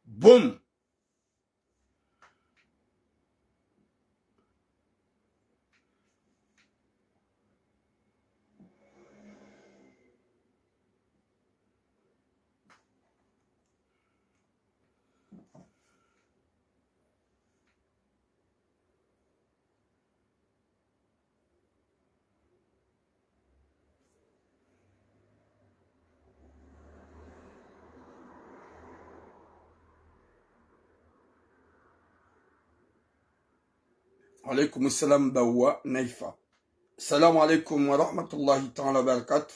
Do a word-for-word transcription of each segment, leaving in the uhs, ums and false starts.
Boum. Alaikum salam, Bawa Naifa. Salam alaikum wa rahmatullahi ta'ala wa barakatuh.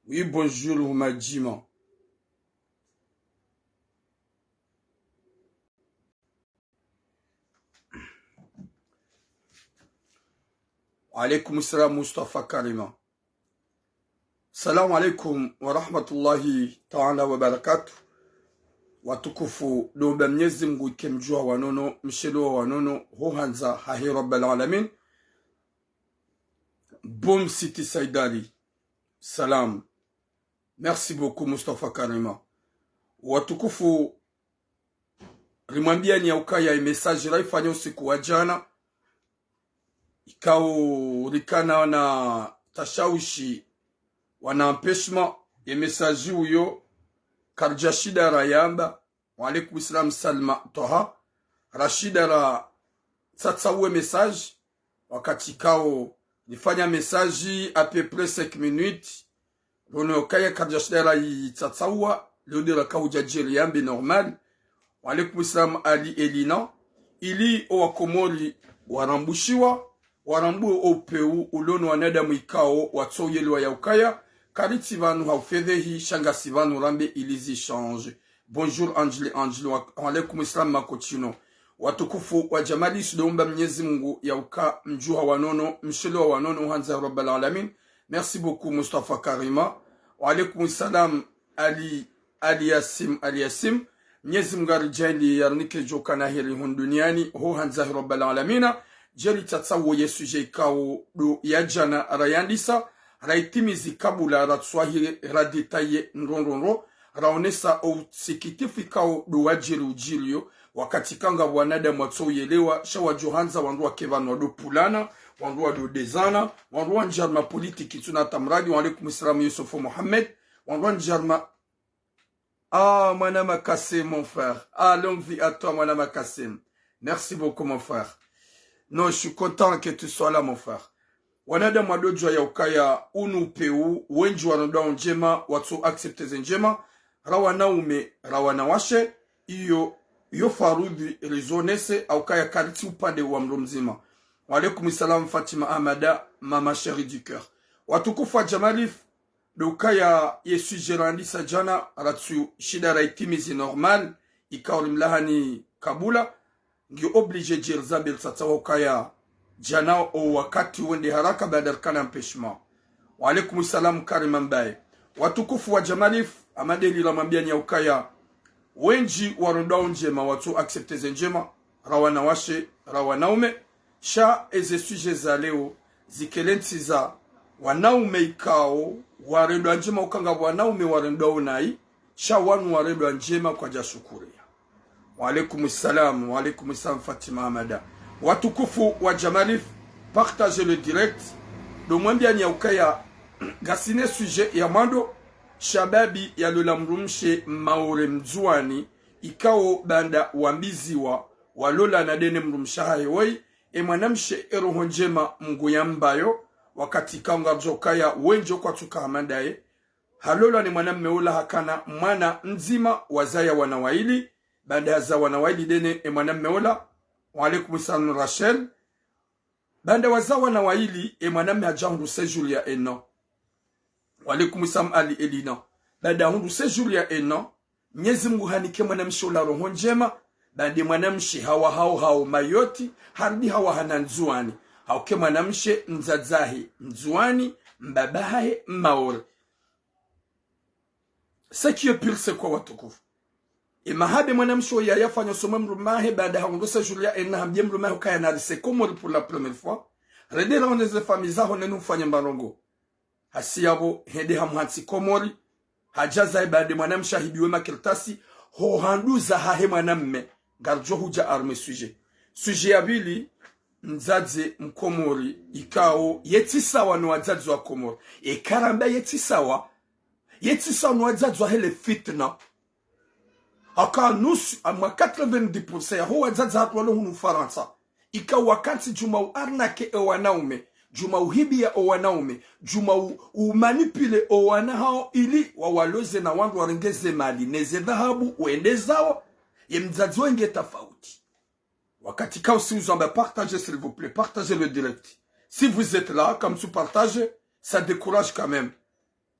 Oui, bonjour, Madjima. Wa alaikum salam, Mustafa Karima. Salam alaikum wa rahmatullahi ta'ala wa barakatuh. Watukufu, ndo mba Mnyezi Mngu ike mdjuha wa nono, mshelewa wa nono, ho handza hahe Rabbal Alamin. Boum Siti Saidali. Salam. Merci beaucoup, Mustafa Karima. Watukufu, rimwambiani ya ukaya ye message raifanya usiku wa djana, ikao rikana na tashawishi wana empêchement, ye message uyo, karidja shinda rayamba. Wa alaikum salam, Salma Toha. Rashida ra tsatsa uwe message, wakati ikao rifanya message à peu près cinq minutes, rono ukaya karidja shinda rayitsatsa uwa, leo ndo raka udja djeli yambe normal. Wa alaikum salam, Ali Elina. Ili owakomori warambushiwa, warambue o upeu ulono wanadamu ikao watsoyelewa ya ukaya karitsi pvanu ha ufedhehi, sha ngasi pvanu rambe ili zi change. Bonjour, Angeli, Angeli, wa, wa alaikum salam, Makotino. Watukufu wa Jamali, ndo mba Mnyezi Mngu ya uka mdjuha wa nono, mshelewa wa nono, handza Rabbal Alamin. Merci beaucoup, Mustafa Karima. Wa alaikum salam, Ali, Ali Yasim, Ali Yasim. Mnyezi Mngu aridjaanlie yarinike djo kana heri hunu duniani, ho handza he Rabbal Alamina. Djeli tsatsa uwo ye sujet ikao ndo ya djana rayandisa, rayitimizi kabula ratswahi radétailler ndro ndro ndro, raonesa o usikitifu ikao ndo wadjiri udjiriyo, wakati ikao ngapvo wanadamu watsoyelewa, sha wadjo handza wandru wake pvanu wado pulana, wandru wado dezana, wandru wandjia harumwa politiki tsuna tamradi. Wa alaikum salam, Yusufu Mohamed. Wandru wandjia harumwa Ah, Mwanama Kassim, mon frère. Ah, longue vie à toi, Mwanama Kassim. Merci beaucoup, mon frère. Non, je suis content que tu sois là, mon frère. Wanadamu wado djuwa ya ukaya unu upeu, wendji warendao ndjema, watso accepter ze ndjema, ra wanaume, ra wanawashe, iyo, iyo faradhwi rizonese, ha ukaya karitsi upande wa mdru mdzima. Wa alaikum salam, Fatima Ahmada, maman chérie du cœur. Watukufu wa Jamalif, ndo ukaya ye sujet randisa djana, ratsu shinda rayitimizi normal, ikao rimlahani kabula, ngi obligé djeri za bel tsatsa wa ukaya djana o wakati wende haraka baada rikana empêchement. Wa alaikum salam, Karima Mbaye. Watukufu wa Jamalif, hama ndeli ramwambiani ya ukaya wendji warendao ndjema, watso accepter ze ndjema, ra wanawashe, ra wanaume, sha eze sujet za leo, zikele ntsi za wanaume ikao warendao ndjema, uka ngapvo wanaume warendao nayi, sha wanu warendao ndjema kwadja shukuriya. Wa alaikum salam, wa alaikum salam, Fatima Ahmada. Watukufu wa Jamalif, partagez le direct. Ndo mwambiani ya ukaya, ngasina sujet ya mwando, shababi yalola mdrumshe Maore Mndzuani, ikao baanda wambiziwa, walola na ndene mdrumshe hahe woyi, e mwanamshe e roho ndjema Mngu yambayo, wakati ikao ngaridjo kaya wendji kwatsuka hama ndaye, halolwa ni mwanamme ola hakana mwana mdzima, wazaya wana wayili, baanda haza wana wayili ndene e mwanamme ola, wa alaikum salam Rachel, baanda waza wana wayili, e mwanamme hadja hundru séjour ya un an. Wa alaikum salam Ali Elina. Baanda hundru séjour ya un an, Mnyezi Mngu hanike mwanamshe ola roho ndjema, baanda mwanamshe hawa hao hao Mayotte, harudi hawa hana Ndzuani. Hauke mwanamshe mdzadze hahe Ndzuani, mbaba hahe Maore. Ce qui est pire, c'est quoi, watukufu? E mahaba mwanamshe oya yafanya usoni mwa mdrume wahe, baada haondosa jour ya ena, hambie mdrume wahe ukaya narise Komori pour la première fois. Rende raone ze famille zaho nenu mfanye mba ndrongoo. Hasi yapvo hende hamhantsi Komori. Hadja zahe baada mwanamshe ahibiwe makartasi, ho handuza hahe mwanamme. Ngaridjo hudja harumwa e sujet. Sujet ya pvili, mdzadze mkomori, ikao yetsi sawa no wadzadze wa Komori. Eka ramba yetsi sawa, yetsi sawa no wadzadze wahe le fitna. Haka nusu, amwa quatre-vingt-dix pour cent yaho wadzadze hatru walo hunu Farantsa, ikao wakantsi djuma u arnaquer e wanaume, djuma uhibia o wanaume, djuma u, u manipuler o wana hao ili wawaloze na wandru warenge ze mali, ne ze dhahabu, wende zawo, ye mdzadze wenge tafauti. Wakati kao si uzamba partager, s'il vous plaît, partagez le direct. Si vous êtes là, kamtsu partager, ça décourage quand même.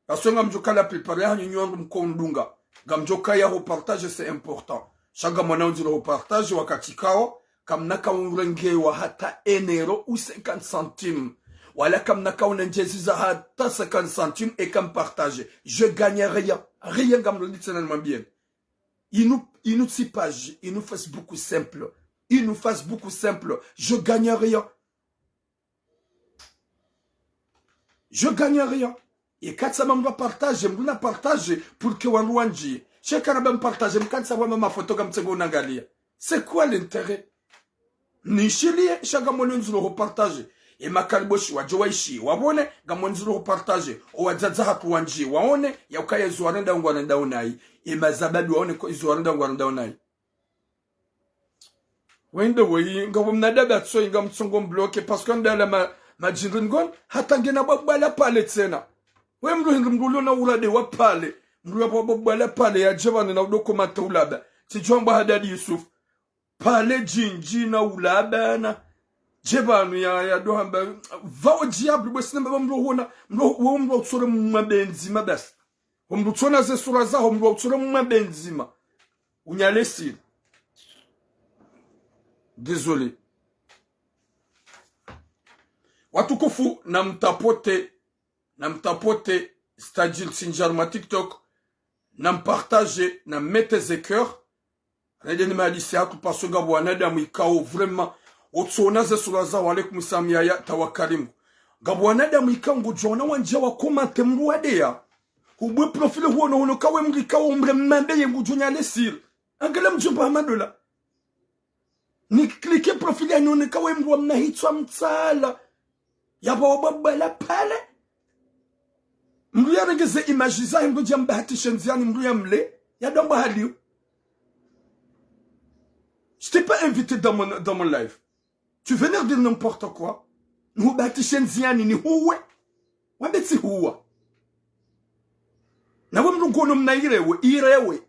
Parce que ngamdjo ka la plupart yahanyu nyi wandru mko undunga. Ngamdjo ka ya ho partager, c'est important. Sha ngamwana undziro ho partager wakati kao, kamna ka urengewa hata un euro ou cinquante centimes. Wala kamna ka unendjezi za hata cinquante centimes eka mpartager. Je gagne rien. Rien, ngamlo nditsena nimwambie. Inu, inu tsi page, inu Facebook simple. Inu Facebook simple. Je gagne rien. Je gagne rien. Eka tsi amba mndru apartager, mndru na partager pour que wandru wandji. Sha eka ramba mpartager, mkantsi amba mafoto ngamtsengo unangalia. C'est quoi l'intérêt? Nishiliye, sha ngamwana undziro ho partager. E makaliboshi wadjo waishi, wapvone, ngamwana undziro ho partager. O wadzadze hatru wandji, waone, ya ukaya izo warenda ngwarenda unayi. E mazababi waone ko izo warenda ngwarenda unayi. Wende weyi, ngapvo mnadabi atsoyi ngamtsongo mbloquer, parce que ndala ma, madjindri ngon, hata ngena bwabwala pale tsena. We mndru hindri mndru ulio na urade wa pale, mndru yapvo bwabwala pale yadje pvanu na udo commenter ulaba. Tsidjwamba Hadadi Yusuf. Pale djindji na ulaba na. Dje pvanu ya, ya do hamba. Pvao diable, bwe sinamba mndru huona, mndru, wo mndru utsore mwa benzima basi. Ho mndru tsona ze sura zaho, mndru utsore mwa benzima. Unyalesile. Désolé. Watukufu, na mtapote, na mtapote Stajil Sinjar ma TikTok, na mpartager, na mettre ze cœur. Rende ni mahadisi hatru parce que ngapvo wanadamu ikao vraiment, otsona ze sura zaho, wa alaikum salam yaya, tawakali Mungu. Ngapvo wanadamu ikao ngudjona wandja wa commenter mndru wadeya. Ubwe profil huono hono kawe mndru ikao umre mambe ye ngudjo nyalesile. Angela mdjumba hamadola. Ni cliquer profil ya nione kawe mndru wa mna hitswa mtsala. Yapvo wabwabwala pale. Mndru yarenge ze image zahe mndru dja mbahatishe ndziani mndru ya mle. Ya do amba haliyo. Je t'ai pas invité dans mon, dans mon live. Tu venais dire n'importe quoi. Nihubahatishe ndziani nihuwe. Wambe tsihuwa. Nawe mndru ngono mna irewe, irewe.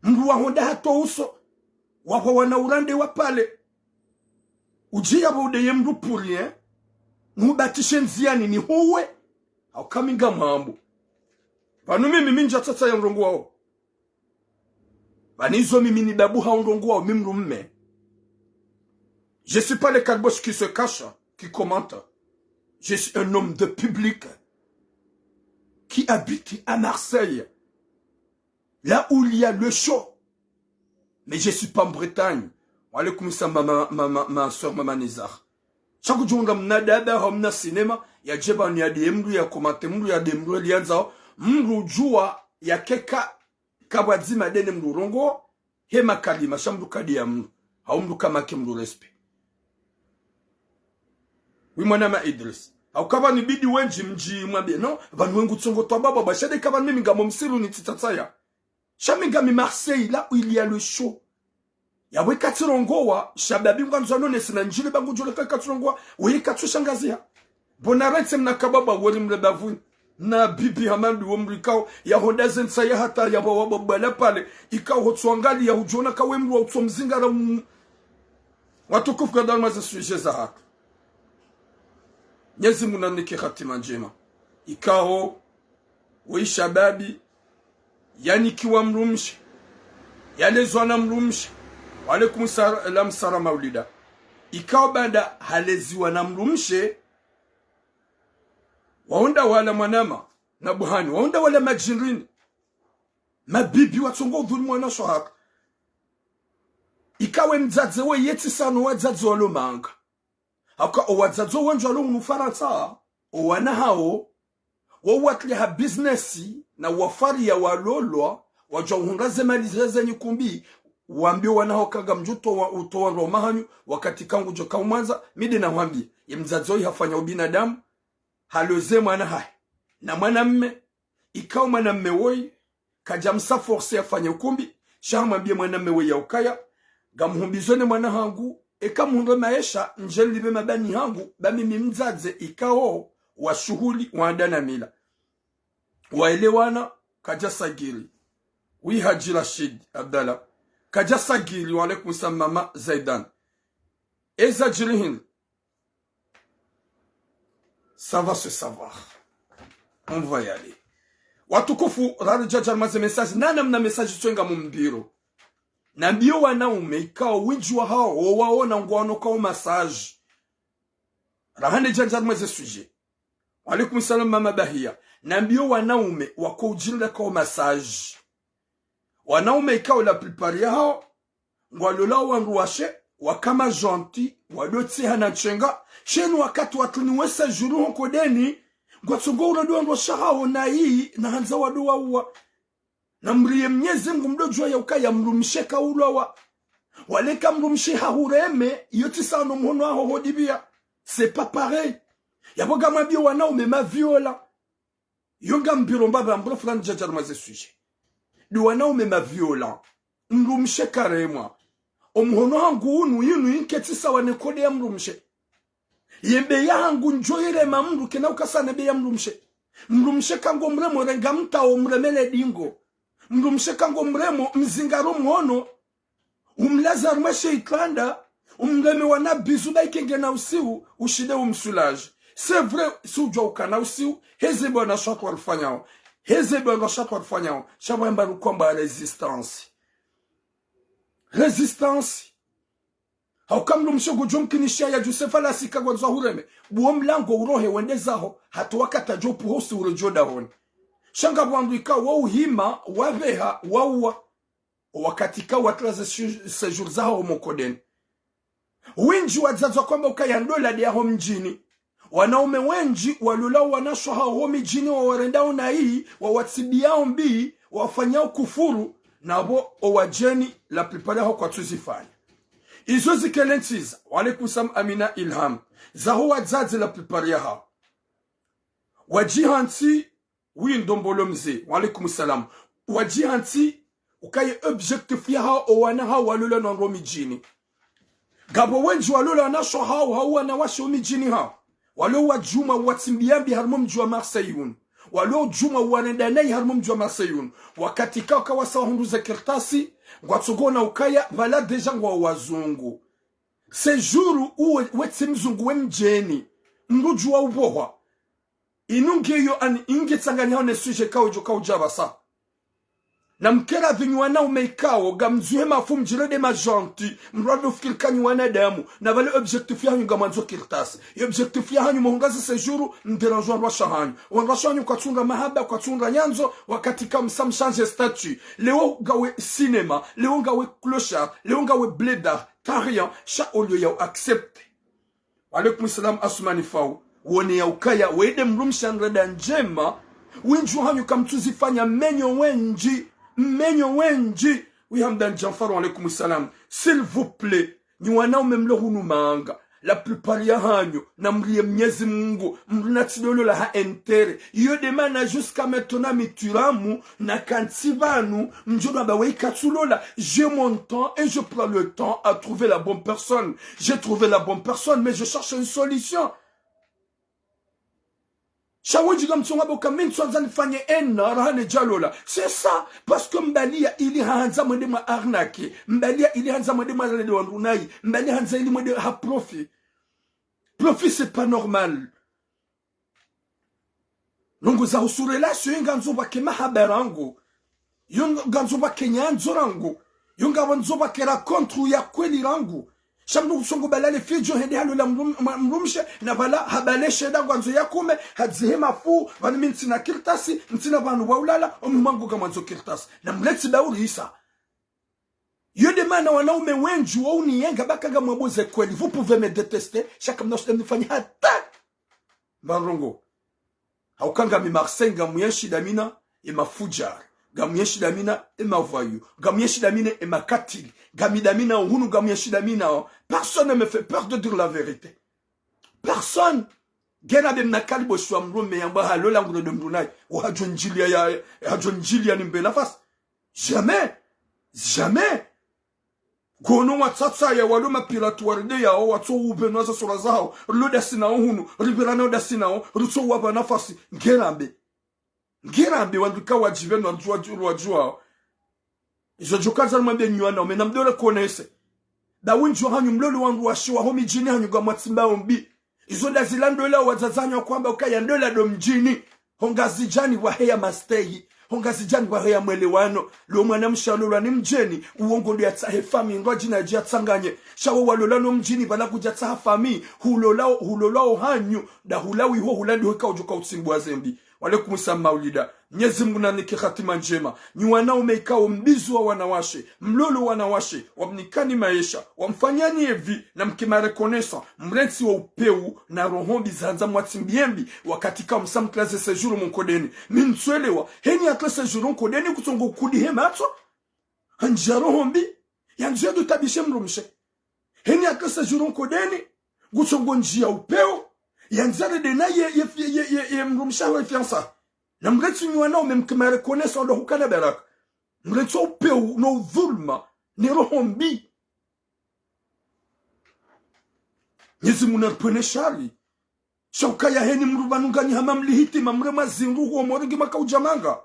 Mndru wahonda hata uso, wahwa wana urande wa pale. Udjiya pvo udeye mndru pour rien, nihubahatishe ndziani nihuwe, hauka mi ngamwambo. Pvanu mimi mi ndja tsatsa ya ndrongoo wao. Pvanu izo mimi ni babu ha ndrongoo wao, mi mndru mme. Je suis pas le kalbosh qui se cache, qui commente. Je suis un homme de public qui habite à Marseille, là où il y a le chaud. Mais je suis pas en Bretagne. Wa alaikum salam, ma, ma, ma, ma, ma soeur, mama Nizar. Sha kudjunga mna daba, hau mna cinéma, yadje pvanu yadeye mndru, ya commenter mndru, yadeye mndru, liandzao, mndru udjuwa, yakeka, kabwa dzima dene mndru urongoa, he makalima, sha mndru kadeya mndru, hau mndru kamake mndru respect. Oui, mwanama Idris. Hauka pvanu ibidi wendji mdji mwambe, non, pvanu we ngutsongo twa baba, ba, sha de ka pvanu mimi ngamo msiru ni tsitsatsaya. Sha mi ngami Marseille, là où il y a le chaud. Yapvo eka tsirongowa, shababi ngwandzo anone sina ndjile ba ngudjole ka eka tsirongowa, we eka tsu shangaziha. Bona retse mna kababa wori mle bavuni. Na bibi hamandi wo mndru ikao, yahonda ze nsa ya hata yapvo wabwabwala pale, ikao hotsuangalia hudjona kawe mndru wa utso mzingara mu-, watukufu kadhalika ze sujet zahatru. Mnyezi Mungu nanike hatima ndjema. Ikao, we shababi, yanikiwa mdrumshe, yalezwa na mdrumshe. Wa alaikum salam, Sara Maulida. Ikao baanda haleziwa na mdrumshe, wahonda wala mwanama. na buhani, wahundra wala madjindrini. Mabibi watsongo udhulumu wanashe wahatru. Ikawo mdzadze we yetsi sano wadzadze walo manga. Haka owadzadze wendji walo hunu Farantsa, owana hawo, wawatria ha business na wafariya walolwa, wadja uhundra ze mali ze zenyi kumbi, wambie wana hawo ka ngamdjo utowa, utowa ndro mahanyu, wakati ka ngudjo ka umwandza, mi nde nahwambie, ye mdzadze oyi hafanya ubinadamu, haloze mwana hahe. Na mwanamme, ikao mwanamme woyi, kadja msa forcer yafanye ukumbi, sha hamwambie mwanamme woyi ya ukaya, ngamhumbizwe ne mwana hangu, eka muhundre maesha, ndje nilipve mabani hangu, ba mimi mdzadze ikao, wa shuhuli, wa ada na mila. Waelewana, kadja sagiri. Wi Hadji Rachid Abdallah. Kadja sagiri, wa alaikum salam mama Zaidan. Eza djiri hindri. Ça va se savoir. On va y aller. Watukufu, rari djadja harumwa ze message, nana mna message twenga mumbiro. Nambiyo wanaume ikao wendji wahawo, wo waona ngwano kao massage. Rahane djadja harumwa ze sujet. Wa alaikum salam mama Bahia. Nambiyo wanaume wako udjinda kao massage. Wanaume ikao la plupart yahawo, ngwalolao wandru washe, waka ma gentil, wado tseha na ntsenga, sheni wakati watruni wesa djuru ho nkodeni, ngwatsongo uradi wandru washe hawo na yi, na handza wado wauwa. Na mriye Mnyezi Mngu mdo djuwa ya ukaya mdrumshe kaulwawa. Waleka mdrumshe hahureme, iyo tsi sano mhono waho hodi pia. C'est pas pareil. Yapvo ngamwambiyo wanaume ma violents. Yo ngambiro mbapvi ambro fulani djadja harumwa ze sujet. Ndi wanaume ma violents. Mdrumshe karemwa. Omhono hangu unu yinu yinke tsi sawa ne code ya mdrumshe. Ye beya hangu ndjo yirema mdru kena ukasa ne beya mdrumshe. Mdrumshe ka ngo mremo renga mtao mremele dingo. Mdrumshe ka ngo mremo mzingaro mhono. Umlaza harumwa she itranda, umreme wana bizu ba ikenge na usiu, ushinde umsoulager. C'est vrai, si udjuwa ukana usiu, heze bwana shatwa rifanyao. Heze bwana shatwa rifanyao. Sha pvwa yamba rukwamba résistance. Résistance. Hauka mdrumshe ngudjo mkinisha ya Josefa la sika ngwandzo hureme. Buwo mlango urohe wende zaho, hata wakati adjo puho usi uredjo dahoni. Sha ngapvo wandru ikao wauhima, wabeha, wauwa. Wakati ka watrila ze su-, séjour zaho ho nkodeni. Wendji wadzadze wakwamba ukaya ndola de yaho mdjini. Wanaume wendji walolao wanashe wahawo ho midjini wawarendao na yi, wawatsibiao mbi, wafanyao kufuru, napvo owadjeni la plupart yahawo kwatsuzifanya. Izo zikele ntsiza, wa alaikum salam Amina Ilham, zaho wadzadze la plupart yahawo. Wadjihantsi Wi ndombolo mze, wa alaikum salam. Wadjihantsi, ukaya objectif yahawo, owana hawo walolwa na wandru midjini. Ngapvo wendji walolwa wanashe wahawo, hau wanawashe midjini hawo. Walo wadjuma watsimbiya mbi harumwa mdji wa Marseille unu. Walo djuma warenda nayi harumwa mdji wa Marseille unu. Wakati kao kawasa wahundru ze kartasi, ngwatsongo ona ukaya, pvala déjà ngwa wazungu. Séjour uwe, wetsi mzungu we mdjeni. Mdru djuwa ubohwa. Inu ngiyo ani ingi tsanganyao ne sujet kao djo kao dja pvasa. Na mkera pvi nyi wanaume ikao, ngamdjuhe mafu mdjirende ma gentil, mrwado fikiri ka nyi wanadamu, na pvale objectif yahanyu ngamwandzo kartasi. Ye objectif yahanyu mohunga ze séjour, mdérange wandru washe wahanyu. Wandru washe wahanyu kwatsundra mahaba, kwatsundra nyandzo, wakati ka msa mchange statut. Leo ngawe cinéma, leo ngawe clochard, leo ngawe blédard, t'as rien, sha olio ya u accepter. Wa alaikum salam Asumani Fau. Wone ya ukaya, wende mdrumshe anrenda ndjema. Wendji wahanyu kamtsuzifanya menyo wendji. Menyo wendji. Wi Hamdan Djanfar, wa alaikum salam. S'il vous plaît. Nyi wanaume mlo hunu manga. La plupart yahanyu. Na mriye Mnyezi Mungu. Mrina tsi dolola ha intérêt. Iyo de mana jusqu'à maintenant mi tiramu. Na kantsi pvanu, mdjo namba we ikatsulola. J'ai mon temps et je prends le temps à trouver la bonne personne. J'ai trouvé la bonne personne, mais je cherche une solution. Sha wendji ngamtsonga boka mi ntsuandza nifanye ena, raha ne djalola. C'est ça, parce que mbaliya ili handza mwende mwa arnaque. Mbaliya ili handza mwende mwa rende wandru nayi. Mbaliya handza ili mwende ha profit. Profit, c'est pas normal. Ndrongo za husu relation, yo ngandzo pvwake mahaba rangu. Yo ngandzo pvwake nyandzo rangu. Yo ngandzo pvwake rencontre ya kweli rangu. Sha mndru kutsongo balale fidjo, hende halola mrum-, mwa-, mrumshe, na pvala habale sheda ngwandzo ya kume, hadzihe mafu, pvanu mi ntsina kartasi, ntsina pvanu pvwa ulala, omwangu ngamwandzo kartasi. Na mleti ba urisa. Iyo nde mana wanaume wendji wa uniyenga ba ka ngamwambo ze kweli, vous pouvez me détester, sha kamna shida mnifanye hata. Mbarongo. Hauka ngami Marseille, ngamuyenshi damina e mafudjar. Ngamuyenshi damina e mavoyou. Ngamuyenshi damina e makatili. Ngami damina hunu, ngamuyenshi damina. Personne ne me fait peur de dire la vérité. Personne. Ngena be mna kalibo shwa mrume yamba halola ngudo mrunayi. Uhadjo ndjilia ya, hadjo ndjilia nimbe nafasi. Jamais. Jamais. Ngono watsatsa ya walo mapirate waride yao, watso ubenwa za sura zao, rilo dasi nao hunu, ripvirana dasi nao, ritso wapva nafasi, ngerambe. Ngerambe wandru ka wadjive no wandru wadju-, wadjuao. Izo djokaza mwambe nyi wanaume, na mdole konese. Nda windji hanyu mlolo wandru washe wa ho midjini hanyu ngamwatsimbao mbi. Izo nda zila ndola wadzadze hanyu wakwamba ukaya ndola ndo mdjini. Ho Ngazidjani pvwaheya mastehi. Ho Ngazidjani pvwaheya mwelewano. Lo mwanamshe alolwa ni mdjeni, uwo ngo ndo yatsahe fami, ndo adjina yadje yatsanganye. Sha wo walola no mdjini pvala kudjatsaha fami, hulolao, hulolao hanyu, nda hulawiho hulandiho ikao djoka utsimbwa zembi. Wa alaikum salam Maulida. Mnyezi Mungu nanike hatima ndjema. Nyi wanaume ikao mbizi wa wanawashe, mlolo wanawashe, wamnikani maesha, wamfanyani evi, na mkima reconnaissant, mrentsi wa upeu, na roho mbi zandza mwatsi mbiembi, wakati ka msa mklaze séjour mnkodeni. Mi ntswelewa, heni akle séjour nkodeni kutsongo kudihe matso, handjia roho mbi, yandzo yadutabishe mrumshe. Heni akle séjour nkodeni, kutsongo ndjia upeu, yandzo rende na ye, ye, ye, ye, ye, ye mrumshe wa fiança. Na mrentsi nyi wanaume mkima reconnaissant ndo hukana baraka. Mrentsi upeu no udhuluma, ne roho mbi. Mnyezi Mungu naripvwene shari. Sha ukaya heni mrupvanu nganyi hama mlihitima mre mazindru huo moringi maka udjamanga.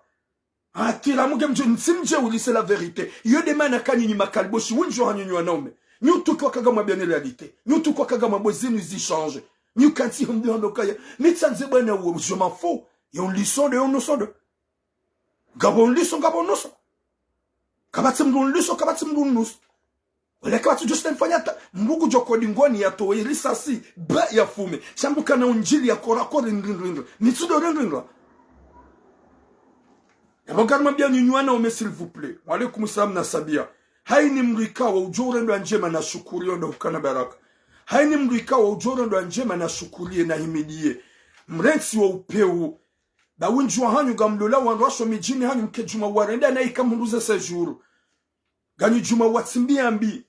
Atira muge mdje, ntsi mdje ulise la vérité. Iyo nde mana ka nyinyi makaliboshi windji wa hanyu nyi wanaume. Nyi utuki wa ka ngamwambiani réalité. Nyi utuki wa ka ngamwambo zinu zi change. Nyi ukantsi hambi hambi ukaya. Mi tsandze bwana uwe, je m'en fous. Yo unliso nde, yo unuso nde. Ngapvo unliso, ngapvo unuso. Kapvatsi mndru unliso, kapvatsi mndru unuso. Wala kapvatsi djusi nifanya ta, mndru kudjo kodi ngoni yatowe risasi, ba yafume. Sha mndru kana undjili ya kora kori nrinrinri. Mitsudo rinrinra. Yabo karimwambia nyinyi wanaume, s'il vous plaît. Wa alaikum salam na Sabia. Haini mndru ikao udjo urendwa ndjema na shukuriye ndo hukana baraka. Haini mndru ikao udjo urendwa ndjema na shukuriye na himidiye. Mrentsi wa upeu. Nda windji wa hanyu ngamlola wandru washo midjini hanyu mke djuma warenda na ika mhunduze séjour. Nganyi djuma watsi mbiambi.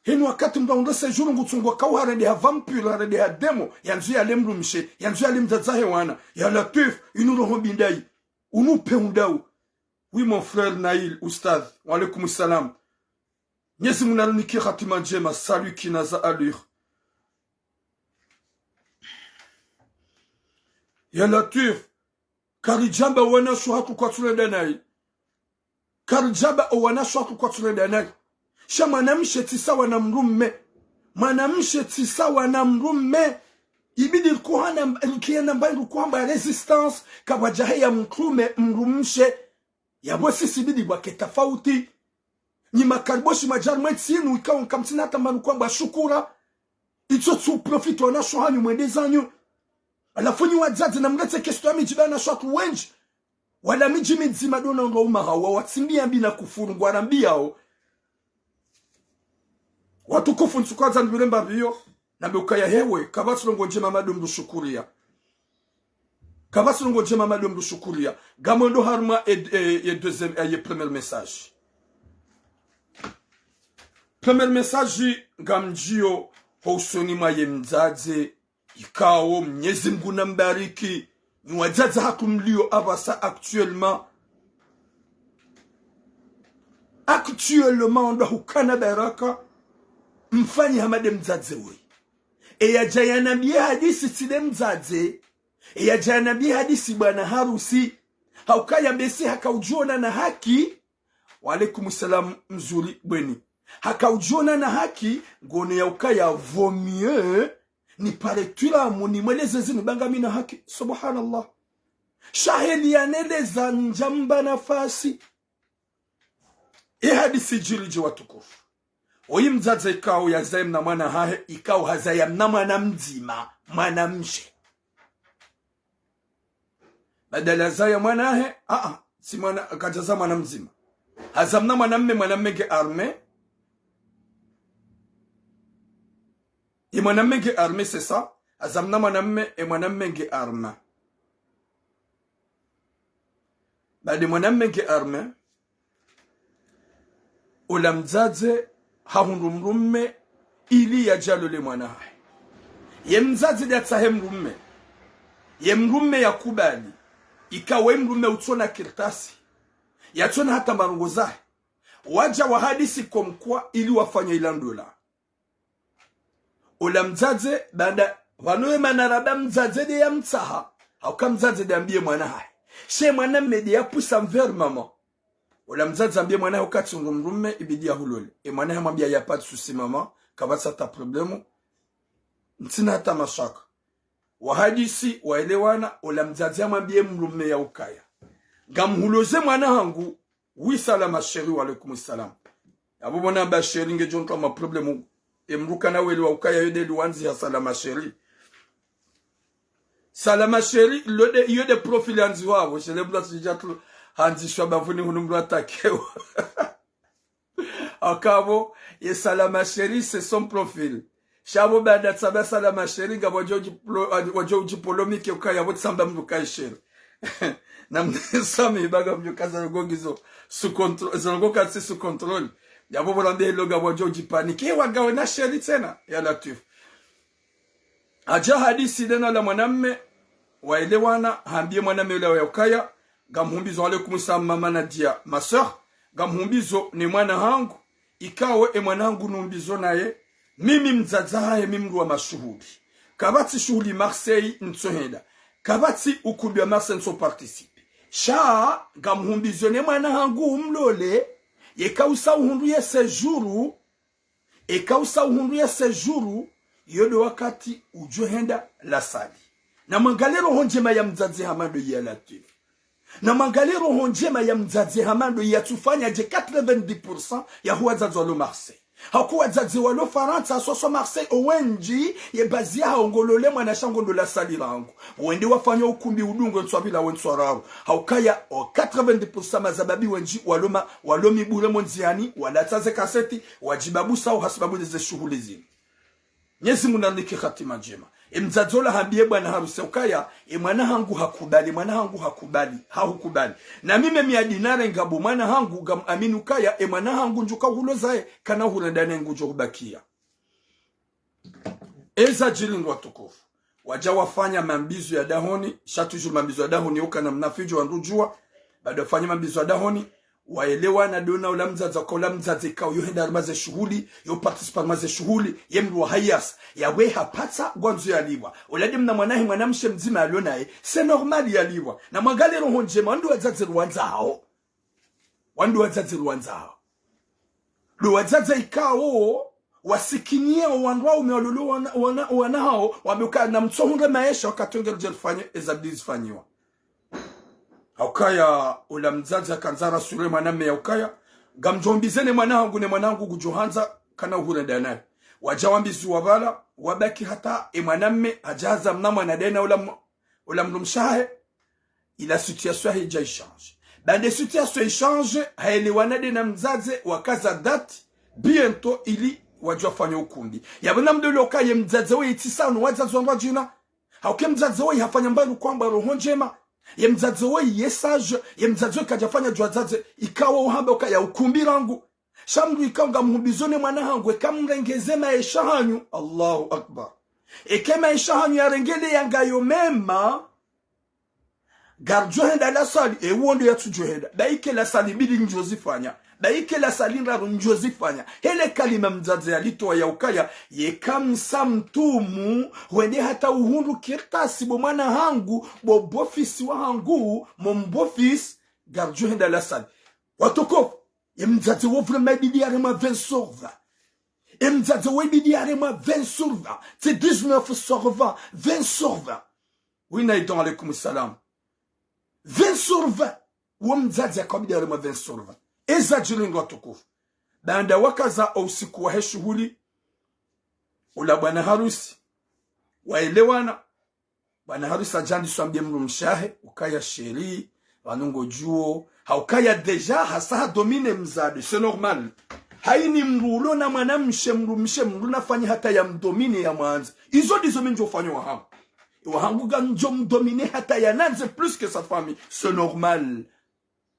Heni wakati mndru ahundre séjour ngutsungwa kau harende ha vampire, harende ha demo, yandzo yale mrumshe, yandzo yale mdzadze wahe wana. Ya Latwif, inu roho mbi ndayi. Unu upeu ndawu. Oui, mon frère Naïl, Oustadh. Wa alaikum salam. Mnyezi Mungu narinike hatima ndjema, salut Kinaza Alur. Ya Latwif, karidjamba wanasho hatru kwatsu renda nayi. Karidjamba owanasho hatru kwatsu renda nayi. Sha mwanamshe tsi sawa na mrume. Mwanamshe tsi sawa na mrume. Ibidi rikuhana, rikiana mbayi rikuhamba résistance, kapvadja heya mtrume, mrumshe. Yabo sisi bidi bwake tafauti. Nyi makaliboshi madjari mwe tsinu ikao nkamtsina hata manu kwamba shukura. Itso tsu profite wanasho hanyu mwende zanyu. Halafu nyi wadzadze na mretse kesto ya midji ba wanasho hatru wendji. Wala midji midzima ndo na ndo uma hawa watsi mbiambi na kufuru ngwarambiao. Watukufu ntsukwadza nibile mbapvi yo. Nambe ukaya hewe, kapvatsi ndrongo ndjema madu mndru shukuriya. Kapvatsi ndrongo ndjema madu mndru shukuriya. Ngamwendo harumwa e, e, e deuxième, e, ye premier message. Premier message ngamdjiyo ho usoni mwa ye mdzadze, ikao Mnyezi Mngu nambariki, nyi wadzadze hatru mliyo apvasa actuellement. Actuellement, ndo hukana baraka, mfanyi hama nde mdzadze woyi. Eya dja yanambiye hadisi tsi nde mdzadze. Eya dja yanambiye hadisi bwana harusi. Haukaya besi haka udjiona na haki. Wa alaikum salam, mzuri bweni. Haka udjiona na haki, ngone ya ukaya vaut mieux nipare twiramu nimweleze zinu ba ngami na haki. Subhanallah. Sha heli yaneleza ndjamba nafasi. E hadisi idjiri dje watukufu. Oyi mdzadze ikao yazaye mna mwana hahe, ikao hazaya mna mwana mdzima, mwana mshe. Badala hazaya mwana hahe, aa, si mwana, kadjaza mwana mdzima. Haza mna mwana mme, mwana mme nge armé. Ye mwana mme nge armé, c'est ça. Haza mna mwana mme, ye mwana mme nge armé. Baada ye mwana mme nge armé, ola mdzadze hahundru mdrumme ili yadje yalole mwana hahe. Ye mdzadze nde yatsahe mdrumme. Ye mdrumme yakubali. Ikao ye mdrumme utsona kartasi. Yatsona hata marungo zahe. Wadja wahadisi comme quoi ili wafanye ila ndola. Ola mdzadze, baada, pvanu ye mana raba mdzadze nde yamtsaha, hauka mdzadze nde yambiye mwana hahe. She mwana mme nde yapvisa envers maman. Ola mdzadze hambiye mwana hahe uka tsi ndo mdrumme ibidi yahulole. Ye mwana hahe hamwambiya y a pas de souci maman, kapvatsi hata problème. Ntsina hata mashaka. Wahadisi, waelewana, ola mdzadze hamwambiye mdrumme ya ukaya: Ngamhuloze mwana hangu, Oui, Salama chérie, wa alaykum salam. Yapvo pvona ba chérie ngedjo ntowa ma problème. Ye mdru kana welewa ukaya yo nde liwandziha Salama chérie. Salama chérie, lo nde, yo nde profil yandzihwa pvo, shele mdru atsidja tu handzishwa bapvuni hunu mdru atakewa. Hauka pvo, ye Salama chérie, c'est son profil. Sha pvo baada tsamba Salama chérie, ngapvo wadjo udji polo-, wadjo udji polémique ukaya pvo tsamba mdru kayi chérie. Na mnisamihi ba ngamdjo kaza ndrongoo ngizo sous contrô-, zo ndrongoo katsi sous contrôle. Yapvo pvo nambe hilo ngapvo wadjo udji paniquer, wagawe na chérie tsena. Ya Latwif. Hadja hadisi ndena la mwana mme, waelewana, hambiye mwana mme ola ya ukaya: Ngamhumbizo, alaykum salam, mama Nadia, ma sœur, ngamhumbizo ne mwana hangu, ikao ye mwana hangu nihumbizo naye, mimi mdzadze hahe mi mdru wa mashuhuli. Kapvatsi shuhuli Marseille ntsohenda. Kapvatsi ukumbi wa Marseille ntso participer. Sha, ngamhumbizo ne mwana hangu umlole, yeka usa uhundru ye séjour, eka usa uhundru ye séjour, yo ndo wakati udjo henda la salle. Na mwangalie roho ndjema ya mdzadze hama ndo ya Latwif. Na mwangalie roho ndjema ya mdzadze hama ndo yatsufanya dje quatre-vingt-dix pour cent ya hu wadzadze walo Marseille. Hauka wadzadze walo Farantsa, haswaswa Marseille, owendji, ye bazi yahawo ngolole mwana sha ngo ndo la salle rangu. Wende wafanya ukumbi udungwe ntswa pvila we ntswa raru. Haukaya o quatre-vingt-dix pour cent mazababi wendji walo ma-, walo mibure mo ndziani, walatsa ze kaseti, wadjibabusa o hasibabu ne ze shuhuli zinu. Mnyezi Mungu narinike hatima ndjema. Ye mdzadze ola hambiye bwana harusi ukaya: Ye mwana hangu hakubali, ye mwana hangu hakubali, hahukubali. Na mi mimi ya dinare ngapvo mwana hangu, ngam amini ukaya, ye mwana hangu ndjuka hulozaye, kana hurenda ne ngudjo hubakia. Eza djiri ndo watukufu. Wadja wafanya mambizo ya dahoni, sha toujours mambizo ya dahoni, uka na mnafidjo wandru djuwa, baada wafanya mambizo ya dahoni, waelewana ndona ola mdzadze, uka ola mdzadze ikao yo henda harumwa ze shuhuli, yo participer harumwa ze shuhuli, ye mdru wa hayasa, yawe hapatsa ngwandzo yalipvwa. Ola nde mna mwana hahe mwana mshe mdzima yalo naye, c'est normal yalipvwa. Na mwangalie roho ndjema, wandru wadzadze ruwandzao. Wandru wadzadze ruwandzao. Ndo wadzadze ikao, wasikiniya wandru waume walolo wana, wana, wana hawo, wambe uka namtsohundre maesha wakati wenge rudje rifanye, eza bidi zifanyiwa. Haukaya ola mdzadze hakandza rassurer mwana mme ya ukaya: Ngamdjo humbize ne mwana hangu, ne mwana hangu ngudjo handza, kana uhurenda naye. Wadja wambiziwa pvala, wabaki hata ye mwana mme, hadja haza mna mwana ndena ola m-, ola mdrumshe hahe. Ila situation yahe idja ichange. Baanda situation ichange, haelewana ndena mdzadze, wakaza date, bientôt ili wadjo wafanye ukumbi. Yapvo namdole uka ye mdzadze woyi tsi sawa no wadzadze wandru wadjina. Hauka ye mdzadze woyi hafanya mbapvi kwamba roho ndjema. Ye mdzadze woyi ye sage, ye mdzadze woyi kadjafanya djo wadzadze, ikao uhamba uka ya ukumbi rangu. Sha mdru ikao ngamhumbizo ne mwana hangu, eka mrengeze maesha hanyu. Allahu Akbar. Eka maesha hanyu yarengeleya ngayo mema, ngaridjo henda la salle, ewo ndo yatsudjo henda. Ba ike la salle mbili ndjo zifanya. Ba ike la salle ndraru ndjo zifanya. Hele kalima mdzadze yalitowa ya ukaya, yeka msa mtumu, hwende hata uhundru kartasi bo mwana hangu, bo beau-fils wa hangu, mon beau-fils, ngaridjo henda la salle. Watukufu, ye mdzadze wo vraiment ibidi yaremwa vingt sur vingt. Ye mdzadze wo ibidi yaremwa vingt sur vingt. Tsi dix-neuf sur vingt, vingt sur vingt. Oui, Naïdon, alaykum salam. Vingt sur vingt. Wo mdzadze yaka ibidi yaremwa vingt sur vingt. Eza djiri ndo watukufu. Baanda wakaza o usiku wahe shuhuli, ula bwana harusi, waelewana. Bwana harusi hadja handiso hambie mdrumshe wahe ukaya chéri, pvanu ngodjuo, ha ukaya déjà hasa hadomine mdzadze, c'est normal. Haini mdru ulo na mwanamshe, mdrumshe, mdru nafanye hata yamdomine yamwandze. Izo ndizo mi ndjofanya wahangu. Wahangu ngamdjomdomine hata yanandze plus que sa famille. C'est normal.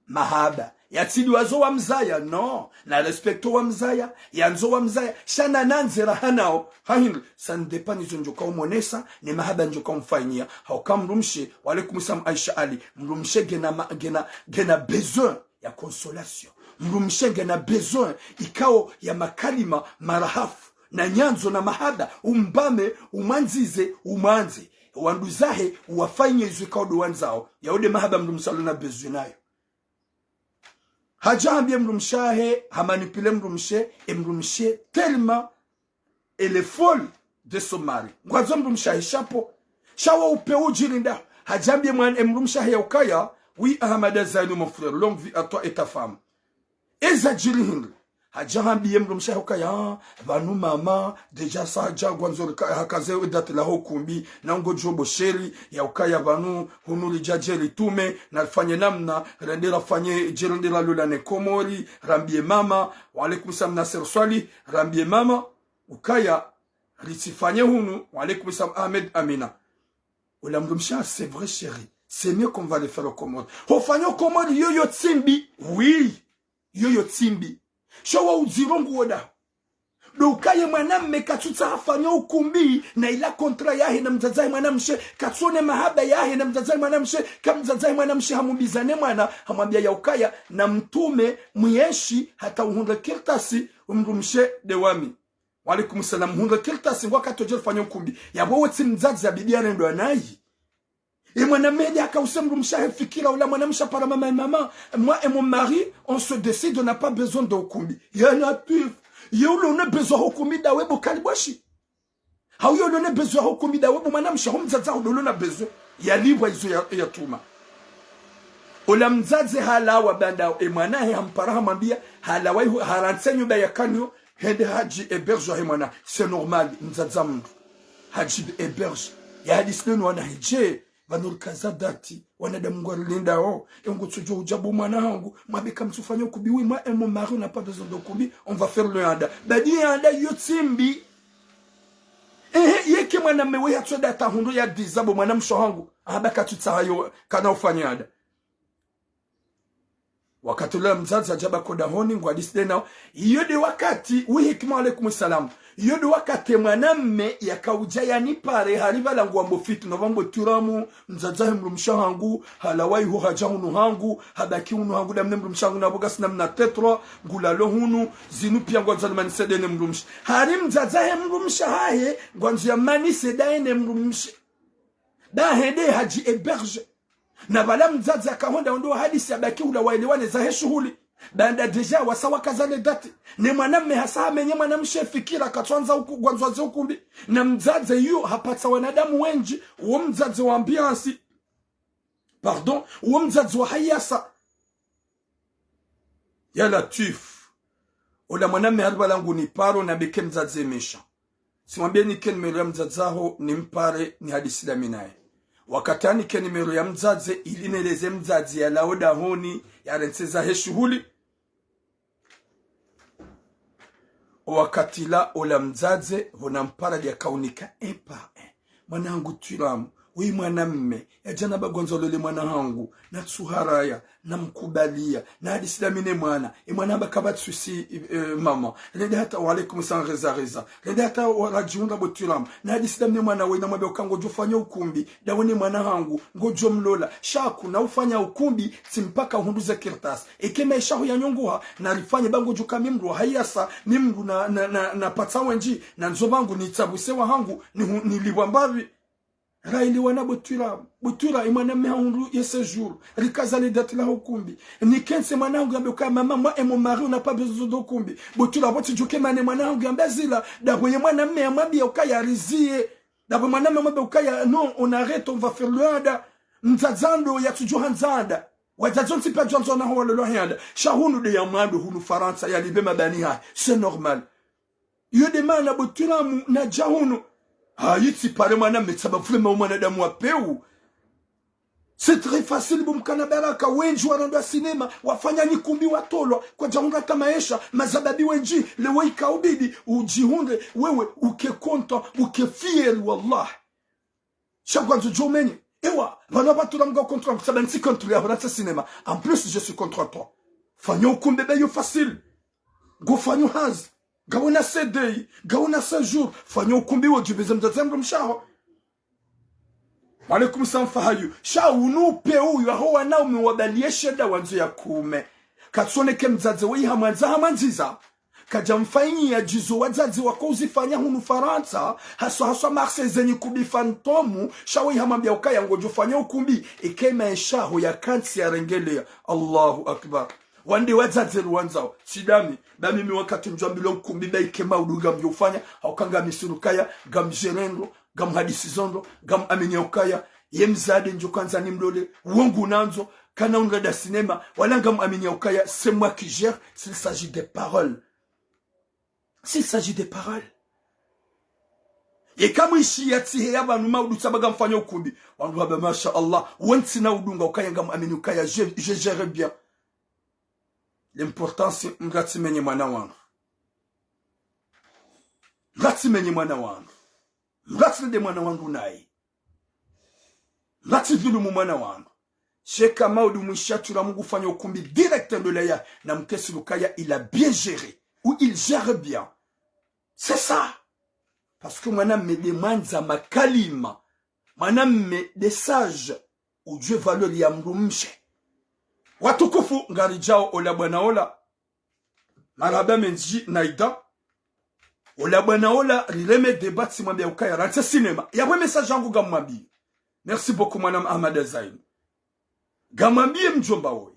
Mahaba. Yatsi ndo wazo wamzaya, non. Na respecte wamzaya, yandzo wamzaya, sha nanandze raha nao. Ha hindri, ça ne dépend nizo ndjoka umonesa, ne mahaba ndjoka umfanyia. Ha uka mdrumshe, wa alaikum salam Aisha Ali, mdrumshe ngena ma-, ngena, ngena besoin ya consolation. Mdrumshe ngena besoin ikao ya makalima marahafu, na nyandzo na mahaba, umbame, umwandzize, umwandze. Wandru zahe, uwafanyie izo ikao ndo wandzao. Yao nde mahaba mdrumshe alo na besoin nayo. Hadja hambie mdrumshe wahe, hamanipule mdrumshe, e mdrumshe, tellement elle est folle de son mari. Ngwandzo mdrumshe wahe, chapeau. Sha wo upve udjiri nda. Hadja hambie mwana, e mdrumshe wahe ya ukaya, oui, Ahamada Zainu, mon frère, longue vie à toi et ta femme. Eza djiri hindri. Hadja hambie mdrumshe wahe ukaya, pvanu mama, déjà sa hadja ngwandzo rika-, hakaze date laho ukumbi, na ngodjo bo chéri, ya ukaya pvanu, hunu ridja dje ritume, na rifanye namna, rende rafanye, dje rende ralola ne Komori, rambie mama, wa alaikum salam Nasser Swali, rambie mama, ukaya, ritsifanye hunu, wa alaikum salam Ahmed Amina. Ola mdrumshe, c'est vrai chéri, c'est mieux qu'on va le faire au Comores. Hofanya o Komori, yoyo tsi mbi, oui, yoyo tsi mbi. Sha wo udziro nguwo nda. Ndo ukaya ye mwanamme katsutsaha afanye ukumbi, na ila contrat yahe na mdzadze wahe mwanamshe, katsuone mahaba yahe na mdzadze wahe mwanamshe, ka mdzadze wahe mwanamshe hamubiza ne mwana, hamwambia ya ukaya, na mtume, mwenshi, hata uhundre kartasi, umdrumshe nde wami. Wa alaikum salam, hundre kartasi ngwakatsodje rifanye ukumbi. Yapvo wo tsi mdzadze ya bibi ya rendwa nayi. E mwanamme nde haka use mdrumshe wahe fikira, ola mwanamshe hapara mama, e mama, moi et mon mari, on se décide, on n'a pas besoin de ukumbi. Ya Latwif. Ye ulo ne besoin ho ukumbi nda we bo kali bwashi. Hau ye ulo ne besoin ho ukumbi nda we bo mwanamshe, ho mdzadze waho ndo ulo na besoin. Yalipvwa izo ya, yatruma. Ola mdzadze halawa baanda e mwana wahe hampara hamwambia, halawa iho, harantsi nyumba yakanayo, hende hadji héberge wahe mwana. C'est normal, mdzadze wa mdru. Hadji héberge. Ya hadisi nde no wana wahe dje, pvanu rikaza date, wanadamu ngwarilindao, e ngotsodjo udja bo mwana hangu, mwambe kamtsufanya ukumbi, oui, moi et mon mari, on n'a pas besoin de ukumbi, on va faire le anda. Badi anda yo tsi mbi. Ehe, yeke mwanamme we yatsoda hata hundro ya diza bo mwanamshe wahangu, hamba katsutsaha yo, kana ufanye anda. Wakati ula mdzadze hadja baki dahoni, ngwadisi nde nao. Iyo nde wakati, wi hikima, wa alaikum salam. Iyo nde wakati mwanamme yakaudja yanipare, haripvala nguwambo fitna, pvambo turamu, mdzadze wahe mdrumshe wahangu, halawa iho hadja hunu hangu, habaki hunu hangu, nda mi ne mdrumshe wahangu, na pvo ngasina mna tétro, ngulalo hunu, zinu pia ngwandzo nimanise nde ne mdrumshe. Hari mdzadze wahe mdrumshe wahahe, ngwandzo yamanise ndaye ne mdrumshe. Nda hende hadji héberge. Na pvala mdzadze akahonda ondo hadisi yabaki hula waelewane zahe shuhuli. Baanda déjà wasa wakaza le date. Ne mwanamme hasa hamenye mwanamshe fikira katsuandza uku-, ngwandzo aze ukumbi. Na mdzadze iyo hapatsa wanadamu wendji, wo mdzadze wa ambiance. Pardon, wo mdzadze wa hayasa. Ya Latwif. Ola mwanamme haripvala nguniparo na beke mdzadze méchant. Tsimwambie nike numéro ya mdzadze waho nimpare nihadisi nda mi naye. Wakati hanike numéro ya mdzadze ili neleze mdzadze yalawe dahoni yarantsi zahe shuhuli. O wakati ula ola mdzadze pvo nampara nde yakaunika un par un. Mwana hangu Twiramu, wi mwanamme, yadja namba ngwandzo alole mwana hangu, natsuharaya, namkubalia, nahadisi nda mi ne mwana, e mwana hamba kapvatsi souci, eh, mama. Rende hata, wa alaikum salam Reza Reza. Rende hata wa radjiunda bo Twiramu. Nahadisi nda mi ne mwana we namwambia uka ngodjo fanya ukumbi, ndawe ne mwana hangu, ngodjo mlola. Sha kuna ufanya ukumbi, tsi mpaka uhundru ze kartasi. Eke maesha yaho yanyongoha, narifanye ba ngodjo ka mi mdru wa hayasa, mi mdru na, na, na, napatsa wendji, nandzo pvangu nitsabuse wahangu, nihu-, nilipvwa mbapvi. Raelewana bo Twiramu. Bo Twiramu, e mwanamme hahundru ye séjour. Rikaza le date laho ukumbi. Nikentsi mwana hangu yambe uka mama, moi et mon mari, on n'a pas besoin de ukumbi. Bo Twiramu, pvo tsidjuke mana mwana hangu yambe zila. Ndapvo ye mwanamme yamwambia uka yarizie. Ndapvo mwanamme yamwambia uka ya, non, on arrête, on va faire le anda. Mdzadze ndo yatsudjo handza anda. Wadzadze wontsi pia ngwadjo wandzo wana hawo walolwa hiyanda. Sha hunu nde ya mwando hunu Farantsa, yalipve mabani hahe. C'est normal. Iyo nde mana bo Twiramu nadja hunu. Ha, yitsi pare mwana metsaba vraiment mwanadamu wa peu. C'est très facile, bo mkana baraka, wendji warendwa sinema, wafanya nyikumbi watolwa, kwadja hundra hata maesha, mazababi wendji, leo ika ubidi, udjihundre, wewe, uke content, uke fier, wallah. Sha ngwandzo djo menye. Ewa, pvanu apvatsu ramga contrôle, kusaba ntsi contrôle ya hula tsa sinema. En plus, je suis contre toi. Fanya ukumbi be yo facile. Ngo fanya hazi. Ngawena C D I, ngawena séjour. Fanya ukumbi wo djipvize mdzadze mdru mshaho. Wa alaikum salam fahayu. Sha unu peu uyu aho wanaume wabaliye shenda wandzo ya kume. Katsoneke mdzadze woyi hamwandza hamwandziza. Kadja mfanyiya djizo wadzadze wako uzifanya hunu Farantsa, haswa haswa Marseille zenyi kumbi fantôme, sha woyi hamwambiya ukaya ngodjo fanya ukumbi, ike maesha yaho ya kantsi ya rengeleya. Allahu Akbar. Wande wadzadze ruwandzao, tsi ndami, ba mimi wakati ndjwambilwa ukumbi ba ike maudu ngamdjo ufanya, hauka ngami sirukaya, ngamdjerendro, ngamuhadisi zondro, ngamuamini ukaya, ye mdzadze ndjo kandza nimlole, wo ngunandzo, kana unrenda sinema, wala ngamuamini ukaya, c'est moi qui gère, s'il s'agit des paroles. S'il s'agit des paroles. Yeka mwishi ya tsihe ya pvanu maudu tsaba ngamfanya ukumbi. Wandru hamba, masha Allah, wontsi na udunga ukaya ngamuamini ukaya, je, je gère bien. L'important, c'est mratsi menye mwana wandru. Mratsi menye mwana wandru. Mratsi nde mwana wandru nayi. Mratsi dhulumu mwana wandru. Sheka maudu mwisha Twiramu ngufanya ukumbi direct ndo laya na mkesi lukaya il a bien géré. Ou il gère bien. C'est ça. Parce que mwana mme nde mwandza makalima. Mwana mme nde sage. Udjuwe valeur ya mdrumshe. Watukufu ngaridjao ola bwana ola. Marahaba mendji Naida. Ola bwana ola rireme débat tsimwambiya ukaya rantse sinema. Yapvo message yangu ngamwambiye. Merci beaucoup mwana Ahmada Zain. Ngamwambiye mdjomba woyi.